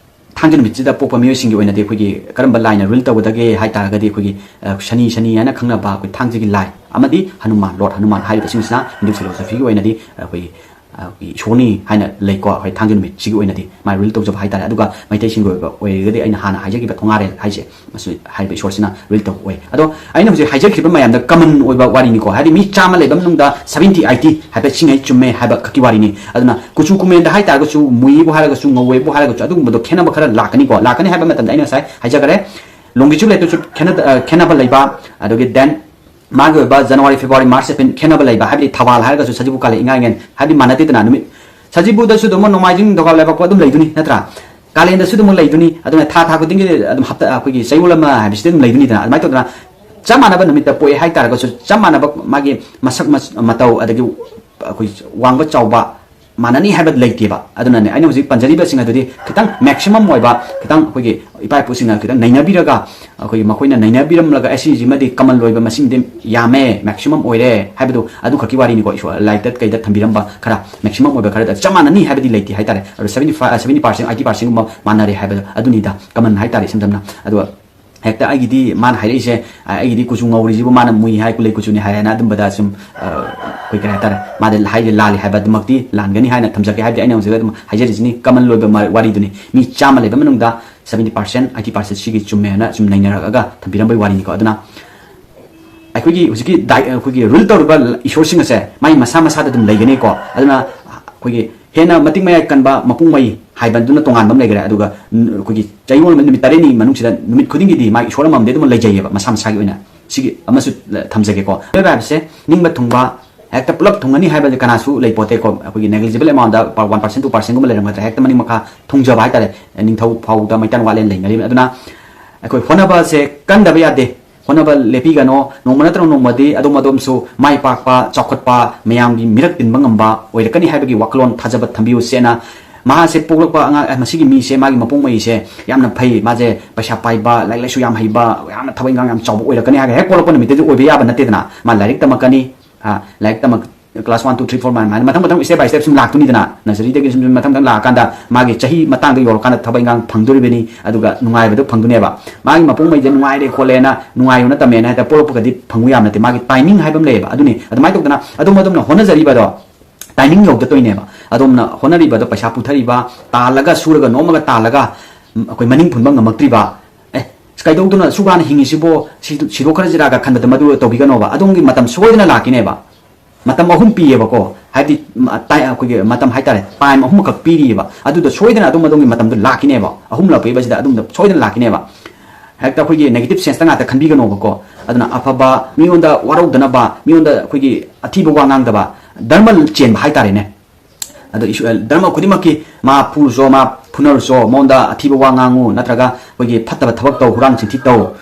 ꯊꯥꯡꯖ ꯅꯨꯃꯤꯠꯁꯤꯗ ꯄꯣꯛꯄ ꯃꯤꯑꯣꯏꯁꯤꯡꯒꯤ ꯑꯣꯏꯅꯗꯤ ꯑꯩꯈꯣꯏꯒꯤ ꯀꯔꯝꯕ ꯂꯥꯏꯅ rule ꯇꯧꯒꯗꯒꯦ ꯍꯥꯏ ꯇꯥꯔꯒꯗꯤ ꯑꯩꯈꯣꯏꯒꯤ, ꯑ, ꯁꯅꯤ, ꯁꯅꯤ ꯍꯥꯏꯅ ꯈꯪꯅꯕ ꯑꯩꯈꯣꯏ ꯊꯥꯡꯖꯒꯤ ꯂꯥꯏ ꯑꯃꯗꯤ ꯍꯅꯨꯃꯥꯟ, Lord ꯍꯅꯨꯃꯥꯟ ꯍꯥꯏꯔꯤꯕꯁꯤꯡꯁꯤꯅ ꯍꯤꯟꯗꯨ philosophyꯒꯤ ꯑꯣꯏꯅꯗꯤ ꯑꯩꯈꯣꯏꯒꯤ, ꯑ, ꯑꯩꯈꯣꯏꯒꯤ ꯏꯁꯣꯔꯅꯤ ꯍꯥꯏꯅ ꯂꯩꯀꯣ꯫ ꯑꯩꯈꯣꯏ ꯊꯥꯡꯖ ꯅꯨꯃꯤꯠꯁꯤꯒꯤ ꯑꯣꯏꯅꯗꯤ ꯃꯥꯏ rule ꯇꯧꯖꯕ ꯍꯥꯏꯇꯥꯔꯦ꯫ ꯑꯗꯨꯒ ꯃꯩꯇꯩꯁꯤꯡꯒꯤ ꯑꯣꯏꯕ ꯑꯣꯏꯔꯒꯗꯤ ꯑꯩꯅ ꯍꯥꯟꯅ ꯍꯥꯏꯖꯈꯤꯕ ꯊꯣꯉꯥꯔꯦꯜ ꯍꯥꯏꯁꯦ, ꯃꯁꯤ ꯍꯥꯏꯔꯤꯕ ꯏꯁꯣꯔꯁꯤꯅ rule ꯇꯧꯕ ꯑꯣꯏ꯫ ꯑꯗꯣ ꯑꯩꯅ ꯍꯧꯖꯤꯛ ꯍꯥꯏꯖꯈꯤꯕ ꯃꯌꯥꯝꯗ common ꯑꯣꯏꯕ ꯋꯥꯔꯤꯅꯤꯀꯣ, ꯍꯥꯏꯗꯤ ꯃꯤ ꯆꯥꯝꯃ ꯂꯩꯕ ꯃꯅꯨꯡꯗ seventy, eighty ꯍꯥꯏꯐꯦꯠ ꯁꯤꯉꯩ ꯆꯨꯝꯃꯦ ꯍꯥꯏꯕ ꯈꯛꯀꯤ ꯋꯥꯔꯤꯅꯤ꯫ ꯑꯗꯨꯅ ꯀꯨꯆꯨ ꯀꯨꯃꯦꯟꯗ ꯍꯥꯏꯇꯥꯔꯒꯁꯨ, ꯃꯨꯏꯕꯨ ꯍꯥꯏꯔꯒꯁꯨ, ꯉꯧꯋꯦꯕꯨ ꯍꯥꯏꯔꯒꯁꯨ, ꯑꯗꯨꯒꯨꯝꯕꯗꯣ ꯈꯦꯠꯅꯕ ꯈꯔ ꯂꯥꯛꯀꯅꯤꯀꯣ꯫ ꯂꯥꯛꯀꯅꯤ ꯍꯥꯏꯕ ꯃꯇꯝꯗ ꯑꯩꯅ ꯉꯁꯥꯏ ꯍꯥꯏꯖꯈꯔꯦ, longitude latitude ꯈꯦꯠꯅ-, ꯑ, ꯈꯦꯠꯅꯕ ꯂꯩꯕ, ꯑꯗꯨꯒꯤ then ꯃꯥꯒꯤ ꯑꯣꯏꯕ January, February, March, April ꯈꯦꯠꯅꯕ ꯂꯩꯕ, ꯍꯥꯏꯕꯗꯤ ꯊꯧꯕꯥꯜ ꯍꯥꯏꯔꯒꯁꯨ ꯁꯖꯤꯕꯨ, ꯀꯥꯂꯦ, ꯏꯉꯥ, ꯏꯉꯦꯟ ꯍꯥꯏꯕꯗꯤ ꯃꯥꯟꯅꯗꯦꯗꯅ꯫ ꯅꯨꯃꯤꯠ ꯁꯖꯤꯕꯨꯗꯁꯨ ꯑꯗꯨꯝ ꯅꯣꯡꯃꯥꯏꯖꯤꯡ, ꯅꯤꯡꯊꯧꯀꯥꯕ, ꯂꯩꯕꯥꯛꯄꯣꯛꯄ ꯑꯗꯨꯝ ꯂꯩꯗꯨꯅꯤ ꯅꯠꯇ꯭ꯔꯥ? ꯀꯥꯂꯦꯟꯗꯁꯨ ꯑꯗꯨꯝ ꯂꯩꯗꯨꯅꯤ꯫ ꯑꯗꯨꯅ ꯊꯥ, ꯊꯥ ꯈꯨꯗꯤꯡꯒꯤ ꯑꯗꯨꯝ ꯍꯞꯇꯥ, ꯑꯩꯈꯣꯏꯒꯤ ꯆꯌꯣꯜ ꯑꯃ ꯍꯥꯏꯕꯁꯤꯗꯤ ꯑꯗꯨꯝ ꯂꯩꯗꯨꯅꯤꯗꯅ꯫ ꯑꯗꯨꯃꯥꯏꯅ ꯇꯧꯗꯅ ꯆꯞ ꯃꯥꯟꯅꯕ ꯅꯨꯃꯤꯠꯇ ꯄꯣꯛꯑꯦ ꯍꯥꯏꯇꯥꯔꯒꯁꯨ, ꯆꯞ ꯃꯥꯟꯅꯕ ꯃꯥꯒꯤ ꯃꯁꯛ ꯃꯁ-, ꯃꯇꯧ, ꯑꯗꯒꯤ ꯑꯩꯈꯣꯏ ꯋꯥꯡꯕ ꯆꯥꯎꯕ ꯃꯥꯟꯅꯅꯤ ꯍꯥꯏꯕ ꯂꯩꯇꯦꯕ꯫ ꯑꯗꯨꯅꯅꯦ ꯑꯩꯅ ꯍꯧꯖꯤꯛ ꯄꯟꯖꯔꯤꯕꯁꯤꯡ ꯑꯗꯨꯗꯤ ꯈꯤꯇꯪ maximum ꯑꯣꯏꯕ, ꯈꯤꯇꯪ ꯑꯩꯈꯣꯏꯒꯤ ꯏꯄꯥ ꯏꯄꯨꯁꯤꯡꯅ ꯈꯤꯇꯪ ꯅꯩꯅꯕꯤꯔꯒ, ꯑꯩꯈꯣꯏꯒꯤ ꯃꯈꯣꯏꯅ ꯅꯩꯅꯕꯤꯔꯝꯂꯒ, "ꯑꯦ, ꯁꯤꯁꯤꯃꯗꯤ common ꯑꯣꯏꯕ ꯃꯁꯤꯡꯗꯤ ꯌꯥꯝꯃꯦ, maximum ꯑꯣꯏꯔꯦ" ꯍꯥꯏꯕꯗꯣ, ꯑꯗꯨꯈꯛꯀꯤ ꯋꯥꯔꯤꯅꯤꯀꯣ꯫ ꯏꯁꯣꯔ ꯂꯥꯏꯔꯤꯛꯇ ꯀꯩꯗ ꯊꯝꯕꯤꯔꯝꯕ ꯈꯔ maximum ꯑꯣꯏꯕ ꯈꯔꯗ ꯆꯞ ꯃꯥꯟꯅꯅꯤ ꯍꯥꯏꯕꯗꯤ ꯂꯩꯇꯦ ꯍꯥꯏꯇꯥꯔꯦ꯫ ꯑꯗꯣ seventy five, seventy percent, eighty percentꯒꯨꯝꯕ ꯃꯥꯟꯅꯔꯦ ꯍꯥꯏꯕꯗꯣ ꯑꯗꯨꯅꯤꯗ common ꯍꯥꯏꯇꯥꯔꯦ, ꯏꯁꯝ ꯁꯝꯅ꯫ ꯑꯗꯨꯒ ꯍꯦꯛꯇ ꯑꯩꯒꯤꯗꯤ ꯃꯥꯅ ꯍꯥꯏꯔꯛꯏꯁꯦ, "ꯑ, ꯑꯩꯒꯤꯗꯤ ꯀꯨꯆꯨ ꯉꯧꯔꯤꯁꯤꯕꯨ ꯃꯥꯅ ꯃꯨꯏ ꯍꯥꯏ, ꯀꯨꯂꯩ ꯀꯨꯆꯨꯅꯤ ꯍꯥꯏ" ꯍꯥꯏꯅ ꯑꯗꯨꯝꯕꯗ ꯁꯨꯝ, ꯑ, ꯑꯩꯈꯣꯏ ꯀꯔꯤ ꯍꯥꯏꯇꯥꯔꯦ, ꯃꯥꯗꯤ ꯍꯥꯏꯗꯤ ꯂꯥꯜꯂꯤ ꯍꯥꯏꯕ ꯑꯗꯨꯃꯛꯇꯤ ꯂꯥꯟꯒꯅꯤ ꯍꯥꯏꯅ ꯊꯝꯖꯒꯦ꯫ ꯍꯥꯏꯕꯗꯤ ꯑꯩꯅ ꯍꯧꯖꯤꯛ ꯑꯗꯨꯝ ꯍꯥꯏꯖꯔꯤꯁꯤꯅꯤ, common ꯑꯣꯏꯕ ꯃ-, ꯋꯥꯔꯤꯗꯨꯅꯤ꯫ ꯃꯤ ꯆꯥꯝꯃ ꯂꯩꯕ ꯃꯅꯨꯡꯗ seventy percent, eighty percent ꯁꯤꯒꯤ ꯆꯨꯝꯃꯦ ꯍꯥꯏꯅ ꯁꯨꯝ ꯅꯩꯅꯔꯛꯑꯒ ꯊꯝꯕꯤꯔꯝꯕꯒꯤ ꯋꯥꯔꯤꯅꯤꯀꯣ꯫ ꯑꯗꯨꯅ ꯑꯩꯈꯣꯏꯒꯤ ꯍꯧꯖꯤꯛꯀꯤ ꯗꯥꯏ-, ꯑꯩꯈꯣꯏꯒꯤ rule ꯇꯧꯔꯤꯕ ꯏꯁꯣꯔꯁꯤꯡ ꯑꯁꯦ ꯃꯥꯏ ꯃꯁꯥ ꯃꯁꯥꯗ ꯑꯗꯨꯝ ꯂꯩꯒꯅꯤꯀꯣ꯫ ꯑꯗꯨꯅ ꯑꯩꯈꯣꯏꯒꯤ ꯍꯦꯟꯅ ꯃꯇꯤꯛ ꯃꯌꯥꯏ ꯀꯟꯕ ꯃꯄꯨꯡ ꯃꯩ ꯍꯥꯏꯕꯗꯨꯅ ꯇꯣꯉꯥꯟꯕ ꯑꯃ ꯂꯩꯈ꯭ꯔꯦ꯫ ꯑꯗꯨꯒ ꯅ-, ꯑꯩꯈꯣꯏꯒꯤ ꯆꯌꯣꯜ ꯅꯨꯃꯤꯠ ꯇꯔꯦꯠꯅꯤ ꯃꯅꯨꯡꯁꯤꯗ ꯅꯨꯃꯤꯠ ꯈꯨꯗꯤꯡꯒꯤꯗꯤ ꯃꯥꯒꯤ ꯏꯁꯣꯔ ꯑꯃꯃꯝꯗꯤ ꯑꯗꯨꯝ ꯂꯩꯖꯩꯌꯦꯕ ꯃꯁꯥ ꯃꯁꯥꯒꯤ ꯑꯣꯏꯅ꯫ ꯁꯤꯒꯤ ꯑꯃꯁꯨ ꯊꯝꯖꯒꯦꯀꯣ꯫ ꯃꯤꯑꯣꯏꯕ ꯍꯥꯏꯕꯁꯦ ꯅꯤꯡꯕ ꯊꯨꯡꯕ, ꯍꯦꯛꯇ ꯄꯨꯂꯞ ꯊꯨꯡꯒꯅꯤ ꯍꯥꯏꯕꯁꯦ ꯀꯅꯥꯁꯨ ꯂꯩꯄꯣꯠꯇꯦꯀꯣ꯫ ꯑꯩꯈꯣꯏꯒꯤ negligible amountꯗ one percent, two percentꯒꯨꯝꯕ ꯂꯩꯔꯝꯒꯗ꯭ꯔꯥ, ꯍꯦꯛꯇ ꯃꯅꯤꯡ ꯃꯈꯥ ꯊꯨꯡꯖꯕ ꯍꯥꯏꯇꯥꯔꯦ꯫ ꯅꯤꯡꯊꯧ ꯐꯥꯎꯗ ꯃꯩꯇꯥꯟ ꯋꯥꯠꯂꯦꯅ ꯂꯩꯅꯔꯤꯕꯅꯤ꯫ ꯑꯗꯨꯅ ꯑꯩꯈꯣꯏ ꯍꯣꯠꯅꯕꯁꯦ ꯀꯟꯗꯕ ꯌꯥꯗꯦ꯫ ꯍꯣꯠꯅꯕ ꯂꯦꯞꯄꯤꯒꯅꯣ꯫ ꯅꯣꯡꯃ ꯅꯠꯇ꯭ꯔꯒ ꯅꯣꯡꯃꯗꯤ ꯑꯗꯣꯝ ꯑꯗꯣꯝꯁꯨ ꯃꯥꯏ ꯄꯥꯛꯄ, ꯆꯥꯎꯈꯠꯄ, ꯃꯌꯥꯝꯒꯤ ꯃꯤꯔꯛ ꯇꯤꯟꯕ ꯉꯝꯕ ꯑꯣꯏꯔꯛꯀꯅꯤ ꯍꯥꯏꯕꯒꯤ ꯋꯥꯈꯜꯂꯣꯟ ꯊꯥꯖꯕ ꯊꯝꯕꯤꯌꯨ ꯁꯦꯅ꯫ ꯃꯍꯥꯛꯁꯦ ꯄꯣꯛꯂꯛꯄ ꯑꯉꯥꯡ, ꯑꯦ, ꯃꯁꯤꯒꯤ ꯃꯤꯁꯦ, ꯃꯥꯒꯤ ꯃꯄꯣꯛ ꯃꯩꯁꯦ ꯌꯥꯝꯅ ꯐꯩ, ꯃꯥꯁꯦ ꯄꯩꯁꯥ ꯄꯥꯏꯕ, ꯂꯥꯏꯔꯤꯛ ꯂꯥꯏꯁꯨ ꯌꯥꯝ ꯍꯩꯕ, ꯌꯥꯝꯅ ꯊꯕꯛ ꯏꯪꯈꯥꯡ ꯌꯥꯝ ꯆꯥꯎꯕ ꯑꯣꯏꯔꯛꯀꯅꯤ ꯍꯥꯏꯔꯒ ꯍꯦꯛ ꯄꯣꯛꯂꯛꯄ ꯅꯨꯃꯤꯠꯇꯗꯤ ꯑꯣꯏꯕ ꯌꯥꯕ ꯅꯠꯇꯦꯗꯅ꯫ ꯃꯥ ꯂꯥꯏꯔꯤꯛ ꯇꯝꯃꯛꯀꯅꯤ, ꯑ, ꯂꯥꯏꯔꯤꯛ ꯇꯝꯃꯛ class one, two, three, four ꯃꯥꯏꯅ ꯃꯊꯪ ꯃꯊꯪ step by step ꯁꯨꯝ ꯂꯥꯛꯇꯣꯏꯅꯤꯗꯅ, nurseryꯗꯒꯤ ꯁꯨꯝ ꯁꯨꯝ ꯃꯊꯪ ꯃꯊꯪ ꯂꯥꯛꯑꯀꯥꯟꯗ ꯃꯥꯒꯤ ꯆꯍꯤ ꯃꯇꯥꯡꯗ ꯌꯧꯔꯀꯥꯟꯗ ꯊꯕꯛ ꯏꯪꯈꯥꯡ ꯐꯪꯗꯣꯔꯤꯕꯅꯤ, ꯑꯗꯨꯒ ꯅꯨꯡꯉꯥꯏꯕꯗꯣ ꯐꯪꯗꯣꯏꯅꯦꯕ꯫ ꯃꯥꯒꯤ ꯃꯄꯣꯛ ꯃꯩꯁꯦ ꯅꯨꯡꯉꯥꯏꯔꯦ ꯈꯣꯠꯂꯦꯅ, ꯅꯨꯡꯉꯥꯏꯌꯣꯅ ꯇꯝꯃꯦꯅ ꯍꯦꯛꯇ ꯄꯣꯛꯂꯛꯄꯒꯗꯤ ꯐꯪꯉꯨ ꯌꯥꯕ ꯅꯠꯇꯦ꯫ ꯃꯥꯒꯤ timing ꯍꯥꯏꯕ ꯑꯃ ꯂꯩꯌꯦꯕ꯫ ꯑꯗꯨꯅꯤ, ꯑꯗꯨꯃꯥꯏꯅ ꯇꯧꯗꯅ ꯑꯗꯣꯝ ꯑꯗꯣꯝꯅ ꯍꯣꯠꯅꯖꯔꯤꯕꯗꯣ timing ꯌꯧꯗꯠꯇꯣꯏꯅꯦꯕ꯫ ꯑꯗꯣꯝꯅ ꯍꯣꯠꯅꯔꯤꯕꯗꯣ, ꯄꯩꯁꯥ ꯄꯨꯊꯔꯤꯕ, ꯇꯥꯜꯂꯒ, ꯁꯨꯔꯒ ꯅꯣꯝꯃꯒ ꯇꯥꯜꯂꯒ, ꯎꯝ, ꯑꯩꯈꯣꯏ ꯃꯅꯤꯡ ꯍꯨꯟꯕ ꯉꯝꯃꯛꯇ꯭ꯔꯤꯕ, ꯑꯦ, ꯀꯩꯗꯧꯗꯅ ꯁꯨꯛ ꯋꯥꯅ ꯍꯤꯡꯉꯤꯁꯤꯕꯣ, ꯁꯤ-, ꯁꯤꯗꯣꯛꯈ꯭ꯔꯁꯤꯔꯥꯒ ꯈꯟꯕꯗ ꯃꯗꯨ ꯇꯧꯕꯤꯒꯅꯣꯕ꯫ ꯑꯗꯣꯝꯒꯤ ꯃꯇꯝ ꯁꯣꯏꯗꯅ ꯂꯥꯛꯈꯤꯅꯦꯕ꯫ ꯃꯇꯝ ꯑꯍꯨꯝ ꯄꯤꯌꯦꯕꯀꯣ, ꯍꯥꯏꯕꯗꯤ, ꯃ-, ꯇꯥꯏ-, ꯑꯩꯈꯣꯏꯒꯤ ꯃꯇꯝ ꯍꯥꯏꯇꯥꯔꯦ, time ꯑꯍꯨꯝꯈꯛ ꯄꯤꯔꯤꯑꯕ꯫ ꯑꯗꯨꯗ ꯁꯣꯏꯗꯅ ꯑꯗꯣꯝ ꯑꯗꯣꯝꯒꯤ ꯃꯇꯝꯗꯣ ꯂꯥꯛꯈꯤꯅꯦꯕ꯫ ꯑꯍꯨꯝ ꯂꯥꯛꯄꯤꯕꯁꯤꯗ ꯑꯗꯣꯝꯗ ꯁꯣꯏꯗꯅ ꯂꯥꯛꯈꯤꯅꯦꯕ꯫ ꯍꯦꯛꯇ ꯑꯩꯈꯣꯏꯒꯤ negative senseꯇ ꯉꯥꯛꯇ ꯈꯟꯕꯤꯒꯅꯣꯕꯀꯣ꯫ ꯑꯗꯨꯅ ꯑꯐꯕ, ꯃꯤꯉꯣꯟꯗ ꯋꯥꯔꯧꯗꯅꯕ, ꯃꯤꯉꯣꯟꯗ ꯑꯩꯈꯣꯏꯒꯤ ꯑꯊꯤꯕ ꯋꯥ ꯉꯥꯡꯗꯕ, ꯙꯔꯃ ꯆꯦꯟꯕ ꯍꯥꯏꯇꯥꯔꯦꯅꯦ꯫ ꯑꯗꯣ ꯏꯁꯣ-, ꯙꯔꯃ ꯈꯨꯗꯤꯡꯃꯛꯀꯤ ꯃꯥ ꯐꯨꯔꯨꯆꯣ, ꯃꯥ ꯐꯨꯅꯔꯨꯆꯣ, ꯃꯉꯣꯟꯗ ꯑꯊꯤꯕ ꯋꯥ ꯉꯥꯡꯉꯨ, ꯅꯠꯇ꯭ꯔꯒ ꯑꯩꯈꯣꯏꯒꯤ ꯐꯠꯇꯕ ꯊꯕꯛ ꯇꯧ, ꯍꯨꯔꯥꯟ ꯆꯤꯟꯊꯤ ꯇꯧ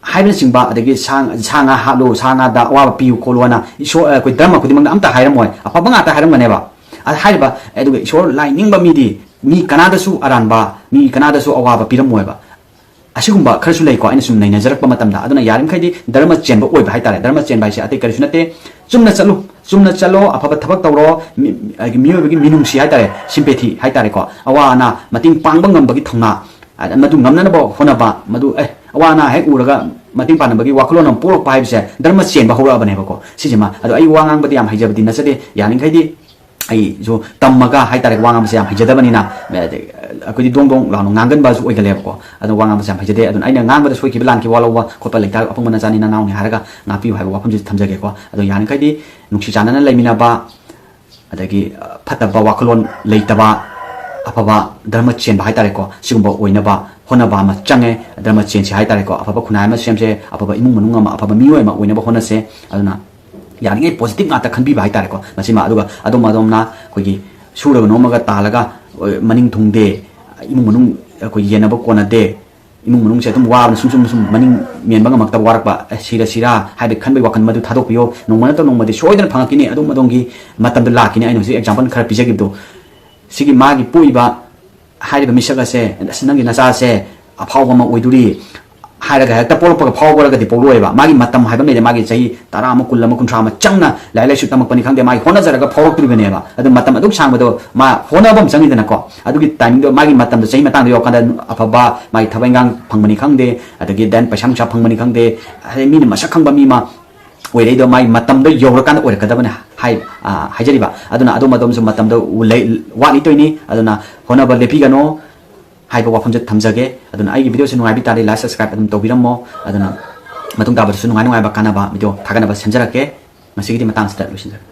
ꯍꯥꯏꯕꯅꯆꯤꯡꯕ, ꯑꯗꯒꯤ ꯁꯥ, ꯁꯥ ꯉꯥ ꯍꯥꯠꯂꯨ, ꯁꯥ ꯉꯥꯗ ꯑꯋꯥꯕ ꯄꯤꯌꯨ ꯈꯣꯠꯂꯨ ꯍꯥꯏꯅ ꯏꯁꯣꯔ, ꯑꯩꯈꯣꯏ ꯙꯔꯃ ꯈꯨꯗꯤꯡꯃꯛꯅ ꯑꯝꯇ ꯍꯥꯏꯔꯝꯃꯣꯏ, ꯑꯐꯕ ꯉꯥꯛꯇ ꯍꯥꯏꯔꯝꯒꯅꯦꯕ꯫ ꯑꯗ ꯍꯥꯏꯔꯤꯕ, ꯑꯗꯨꯒ ꯏꯁꯣꯔ ꯂꯥꯏ ꯅꯤꯡꯕ ꯃꯤꯗꯤ ꯃꯤ ꯀꯅꯥꯗꯁꯨ ꯑꯔꯥꯟꯕ, ꯃꯤ ꯀꯅꯥꯗꯁꯨ ꯑꯋꯥꯕ ꯄꯤꯔꯝꯃꯣꯏꯕ꯫ ꯑꯁꯤꯒꯨꯝꯕ ꯈꯔꯁꯨ ꯂꯩꯀꯣ, ꯑꯩꯅ ꯁꯨꯝ ꯅꯩꯅꯖꯔꯛꯄ ꯃꯇꯝꯗ꯫ ꯑꯗꯨꯅ ꯌꯥꯔꯤꯃꯈꯩꯗꯤ ꯙꯔꯃ ꯆꯦꯟꯕ ꯑꯣꯏꯕ ꯍꯥꯏꯇꯥꯔꯦ꯫ ꯙꯔꯃ ꯆꯦꯟꯕ ꯍꯥꯏꯁꯦ ꯑꯇꯩ ꯀꯔꯤꯁꯨ ꯅꯠꯇꯦ꯫ ꯆꯨꯝꯅ ꯆꯠꯂꯨ, ꯆꯨꯝꯅ ꯆꯠꯂꯣ, ꯑꯐꯕ ꯊꯕꯛ ꯇꯧꯔꯣ, ꯃꯤ-, ꯍꯥꯏꯗꯤ ꯃꯤꯑꯣꯏꯕꯒꯤ ꯃꯤꯅꯨꯡꯁꯤ ꯍꯥꯏꯇꯥꯔꯦ, sympathy ꯍꯥꯏꯇꯥꯔꯦꯀꯣ, ꯑꯋꯥ ꯑꯅꯥ ꯃꯇꯦꯡ ꯄꯥꯡꯕ ꯉꯝꯕꯒꯤ ꯊꯧꯅꯥ, ꯑ, ꯃꯗꯨ ꯉꯝꯅꯅꯕ ꯍꯣꯠꯅꯕ, ꯃꯗꯨ, ꯑꯦ, ꯑꯋꯥ ꯑꯅꯥ ꯍꯦꯛ ꯎꯔꯒ ꯃꯇꯦꯡ ꯄꯥꯡꯅꯕꯒꯤ ꯋꯥꯈꯜꯂꯣꯟ ꯑꯃ ꯄꯣꯛꯂꯛꯄ ꯍꯥꯏꯕꯁꯦ ꯙꯔꯃ ꯆꯦꯟꯕ ꯍꯧꯔꯛꯑꯕꯅꯦꯕꯀꯣ꯫ ꯁꯤꯁꯤꯃ, ꯑꯗꯣ ꯑꯩ ꯋꯥ ꯉꯥꯡꯕꯗꯤ ꯌꯥꯝ ꯍꯩꯖꯕꯗꯤ ꯅꯠꯆꯗꯦ, ꯌꯥꯔꯤꯈꯩꯗꯤ ꯑꯩꯁꯨ ꯇꯝꯃꯒ ꯍꯥꯏꯇꯥꯔꯦ, ꯋꯥ ꯉꯥꯡꯕꯁꯦ ꯌꯥꯝ ꯍꯩꯖꯗꯕꯅꯤꯅ, ꯑꯗꯩ ꯑꯩꯈꯣꯏꯗꯤ ꯗꯣꯡ ꯗꯣꯡ ꯂꯥꯎꯅ ꯉꯥꯡꯒꯟꯕꯁꯨ ꯑꯣꯏꯒꯜꯂꯦꯕꯀꯣ꯫ ꯑꯗꯣ ꯋꯥ ꯉꯥꯡꯕꯁꯦ ꯌꯥꯝ ꯍꯩꯖꯗꯦ꯫ ꯑꯗꯨꯅ ꯑꯩꯅ ꯉꯥꯡꯕꯗ ꯁꯣꯏꯈꯤꯕ ꯂꯥꯟꯈꯤꯕ ꯋꯥ ꯂꯧꯕ ꯈꯣꯠꯄ ꯂꯩꯇꯥꯔꯒ ꯑꯄꯪꯕ ꯅꯆꯥꯅꯤ ꯅꯅꯥꯎꯅꯤ ꯍꯥꯏꯔꯒ ꯉꯥꯛꯄꯤꯌꯨ ꯍꯥꯏꯕ ꯋꯥꯐꯝꯁꯤ ꯊꯝꯖꯒꯦꯀꯣ꯫ ꯑꯗꯣ ꯌꯥꯔꯤꯈꯩꯗꯤ ꯅꯨꯡꯁꯤ ꯆꯥꯟꯅꯅ ꯂꯩꯃꯤꯟꯅꯕ, ꯑꯗꯒꯤ, ꯑ, ꯐꯠꯇꯕ ꯋꯥꯈꯜꯂꯣꯟ ꯂꯩꯇꯕ, ꯑꯐꯕ ꯙꯔꯃ ꯆꯦꯟꯕ ꯍꯥꯏꯇꯥꯔꯦꯀꯣ, ꯁꯤꯒꯨꯝꯕ ꯑꯣꯏꯅꯕ ꯍꯣꯠꯅꯕ ꯑꯃ ꯆꯪꯉꯦ꯫ ꯙꯔꯃ ꯆꯦꯟꯁꯦ ꯍꯥꯏꯇꯥꯔꯦꯀꯣ, ꯑꯐꯕ ꯈꯨꯟꯅꯥꯏ ꯑꯃ ꯁꯦꯝꯁꯦ, ꯑꯐꯕ ꯏꯃꯨꯡ ꯃꯅꯨꯡ ꯑꯃ, ꯑꯐꯕ ꯃꯤꯑꯣꯏ ꯑꯃ ꯑꯣꯏꯅꯕ ꯍꯣꯠꯅꯁꯦ꯫ ꯑꯗꯨꯅ ꯌꯥꯔꯤꯉꯩ positive ꯉꯥꯛꯇ ꯈꯟꯕꯤꯕ ꯍꯥꯏꯇꯥꯔꯦꯀꯣ꯫ ꯃꯁꯤꯃ, ꯑꯗꯨꯒ ꯑꯗꯣꯝ ꯑꯗꯣꯝꯅ ꯑꯩꯈꯣꯏꯒꯤ ꯁꯨꯔꯒ ꯅꯣꯝꯃꯒ ꯇꯥꯜꯂꯒ, ꯑ, ꯃꯅꯤꯡ ꯊꯨꯡꯗꯦ, ꯏꯃꯨꯡ ꯃꯅꯨꯡ ꯑꯩꯈꯣꯏ ꯌꯦꯟꯅꯕ ꯀꯣꯟꯅꯗꯦ, ꯏꯃꯨꯡ ꯃꯅꯨꯡꯁꯦ ꯑꯗꯨꯝ ꯋꯥꯕꯅ ꯁꯨꯝ ꯁꯨꯝ ꯁꯨꯝ ꯃꯅꯤꯡ ꯃꯦꯟꯕ ꯉꯝꯃꯛꯇꯕ, ꯋꯥꯔꯛꯄ, "ꯑꯦ, ꯁꯤꯔ ꯁꯤꯔ" ꯍꯥꯏꯕꯒꯤ ꯈꯟꯕꯒꯤ ꯋꯥꯈꯜ ꯃꯗꯨ ꯊꯥꯗꯣꯛꯄꯤꯌꯣ꯫ ꯅꯣꯡꯃ ꯅꯠꯇ꯭ꯔ ꯅꯣꯡꯃꯗꯤ ꯁꯣꯏꯗꯅ ꯐꯪꯉꯛꯈꯤꯅꯤ꯫ ꯑꯗꯨꯝ ꯑꯗꯣꯝꯒꯤ ꯃꯇꯝꯗꯣ ꯂꯥꯛꯈꯤꯅꯤ꯫ ꯑꯩꯅ ꯍꯧꯖꯤꯛ example ꯈꯔ ꯄꯤꯖꯈꯤꯕꯗꯣ, ꯁꯤꯒꯤ ꯃꯥꯒꯤ ꯄꯣꯛꯏꯕ ꯍꯥꯏꯔꯤꯕ ꯃꯤꯁꯛ ꯑꯁꯦ, "ꯑꯁ, ꯅꯪꯒꯤ ꯅꯆꯥꯁꯦ ꯑꯐꯥꯎꯕ ꯑꯃ ꯑꯣꯏꯗꯣꯔꯤ" ꯍꯥꯏꯔꯒ ꯍꯦꯛꯇ ꯄꯣꯛꯂꯛꯄꯒ ꯐꯥꯎꯈ꯭ꯔꯒꯗꯤ ꯄꯣꯛꯂꯣꯏꯕ꯫ ꯃꯥꯒꯤ ꯃꯇꯝ ꯍꯥꯏꯕ ꯑꯃ ꯂꯩꯔꯦ꯫ ꯃꯥꯒꯤ ꯆꯍꯤ ꯇꯔꯥ ꯑꯃ, ꯀꯨꯟ ꯑꯃ, ꯀꯨꯟꯊ꯭ꯔꯥ ꯑꯃ ꯆꯪꯅ ꯂꯥꯏꯔꯤꯛ ꯂꯥꯏꯁꯨ ꯇꯝꯃꯛꯄꯅꯤ ꯈꯪꯗꯦ, ꯃꯥꯒꯤ ꯍꯣꯠꯅꯖꯔꯒ ꯐꯥꯎꯔꯛꯇꯣꯔꯤꯕꯅꯦꯕ꯫ ꯑꯗꯨ ꯃꯇꯝ ꯑꯗꯨꯛ ꯁꯥꯡꯕꯗꯣ ꯃꯥ ꯍꯣꯠꯅꯕ ꯑꯃ ꯆꯪꯉꯤꯗꯅꯀꯣ꯫ ꯑꯗꯨꯒꯤ timing ꯗꯣ, ꯃꯥꯒꯤ ꯃꯇꯝꯗꯣ, ꯆꯍꯤ ꯃꯇꯥꯡꯗꯣ ꯌꯧꯔꯀꯥꯟꯗ ꯑꯐꯕ ꯃꯥꯒꯤ ꯊꯕꯛ ꯏꯟꯈꯥꯡ ꯐꯪꯕꯅꯤ ꯈꯪꯗꯦ, ꯑꯗꯒꯤ then ꯄꯩꯁꯥ ꯅꯨꯡꯁꯥ ꯐꯪꯕꯅꯤ ꯈꯪꯗꯦ, ꯍꯥꯏꯗꯤ ꯃꯤꯅ ꯃꯁꯛ ꯈꯪꯕ ꯃꯤ ꯑꯃ ꯑꯣꯏꯔꯛꯏꯗꯣ ꯃꯥꯒꯤ ꯃꯇꯝꯗꯣ ꯌꯧꯔꯀꯥꯟꯗ ꯑꯣꯏꯔꯛꯀꯗꯕꯅꯦ ꯍꯥꯏ-, ꯑ, ꯍꯥꯏꯖꯔꯤꯕ꯫ ꯑꯗꯨꯅ ꯑꯗꯣꯝ ꯑꯗꯣꯝꯁꯨ ꯃꯇꯝꯗꯣ ꯂꯩ-, ꯋꯥꯠꯂꯤꯇꯣꯏꯅꯤ꯫ ꯑꯗꯨꯅ ꯍꯣꯠꯅꯕ ꯂꯦꯞꯄꯤꯒꯅꯣ ꯍꯥꯏꯕ ꯋꯥꯐꯝꯁꯦ ꯊꯝꯖꯒꯦ꯫ ꯑꯗꯨꯅ ꯑꯩꯒꯤ video ꯁꯦ ꯅꯨꯡꯉꯥꯏꯕꯤ ꯇꯥꯔꯗꯤ like, subscribe ꯑꯗꯨꯝ ꯇꯧꯕꯤꯔꯝꯃꯣ꯫ ꯑꯗꯨꯅ ꯃꯇꯨꯡ ꯇꯥꯕꯗꯁꯨ ꯅꯨꯡꯉꯥꯏ ꯅꯨꯡꯉꯥꯏꯕ ꯀꯥꯟꯅꯕ video ꯊꯥꯒꯠꯅꯕ ꯁꯦꯝꯖꯔꯛꯀꯦ꯫ ꯉꯁꯤꯒꯤꯗꯤ ꯃꯇꯥꯡꯁꯤꯗ ꯂꯣꯏꯁꯤꯟꯖꯔꯒꯦ꯫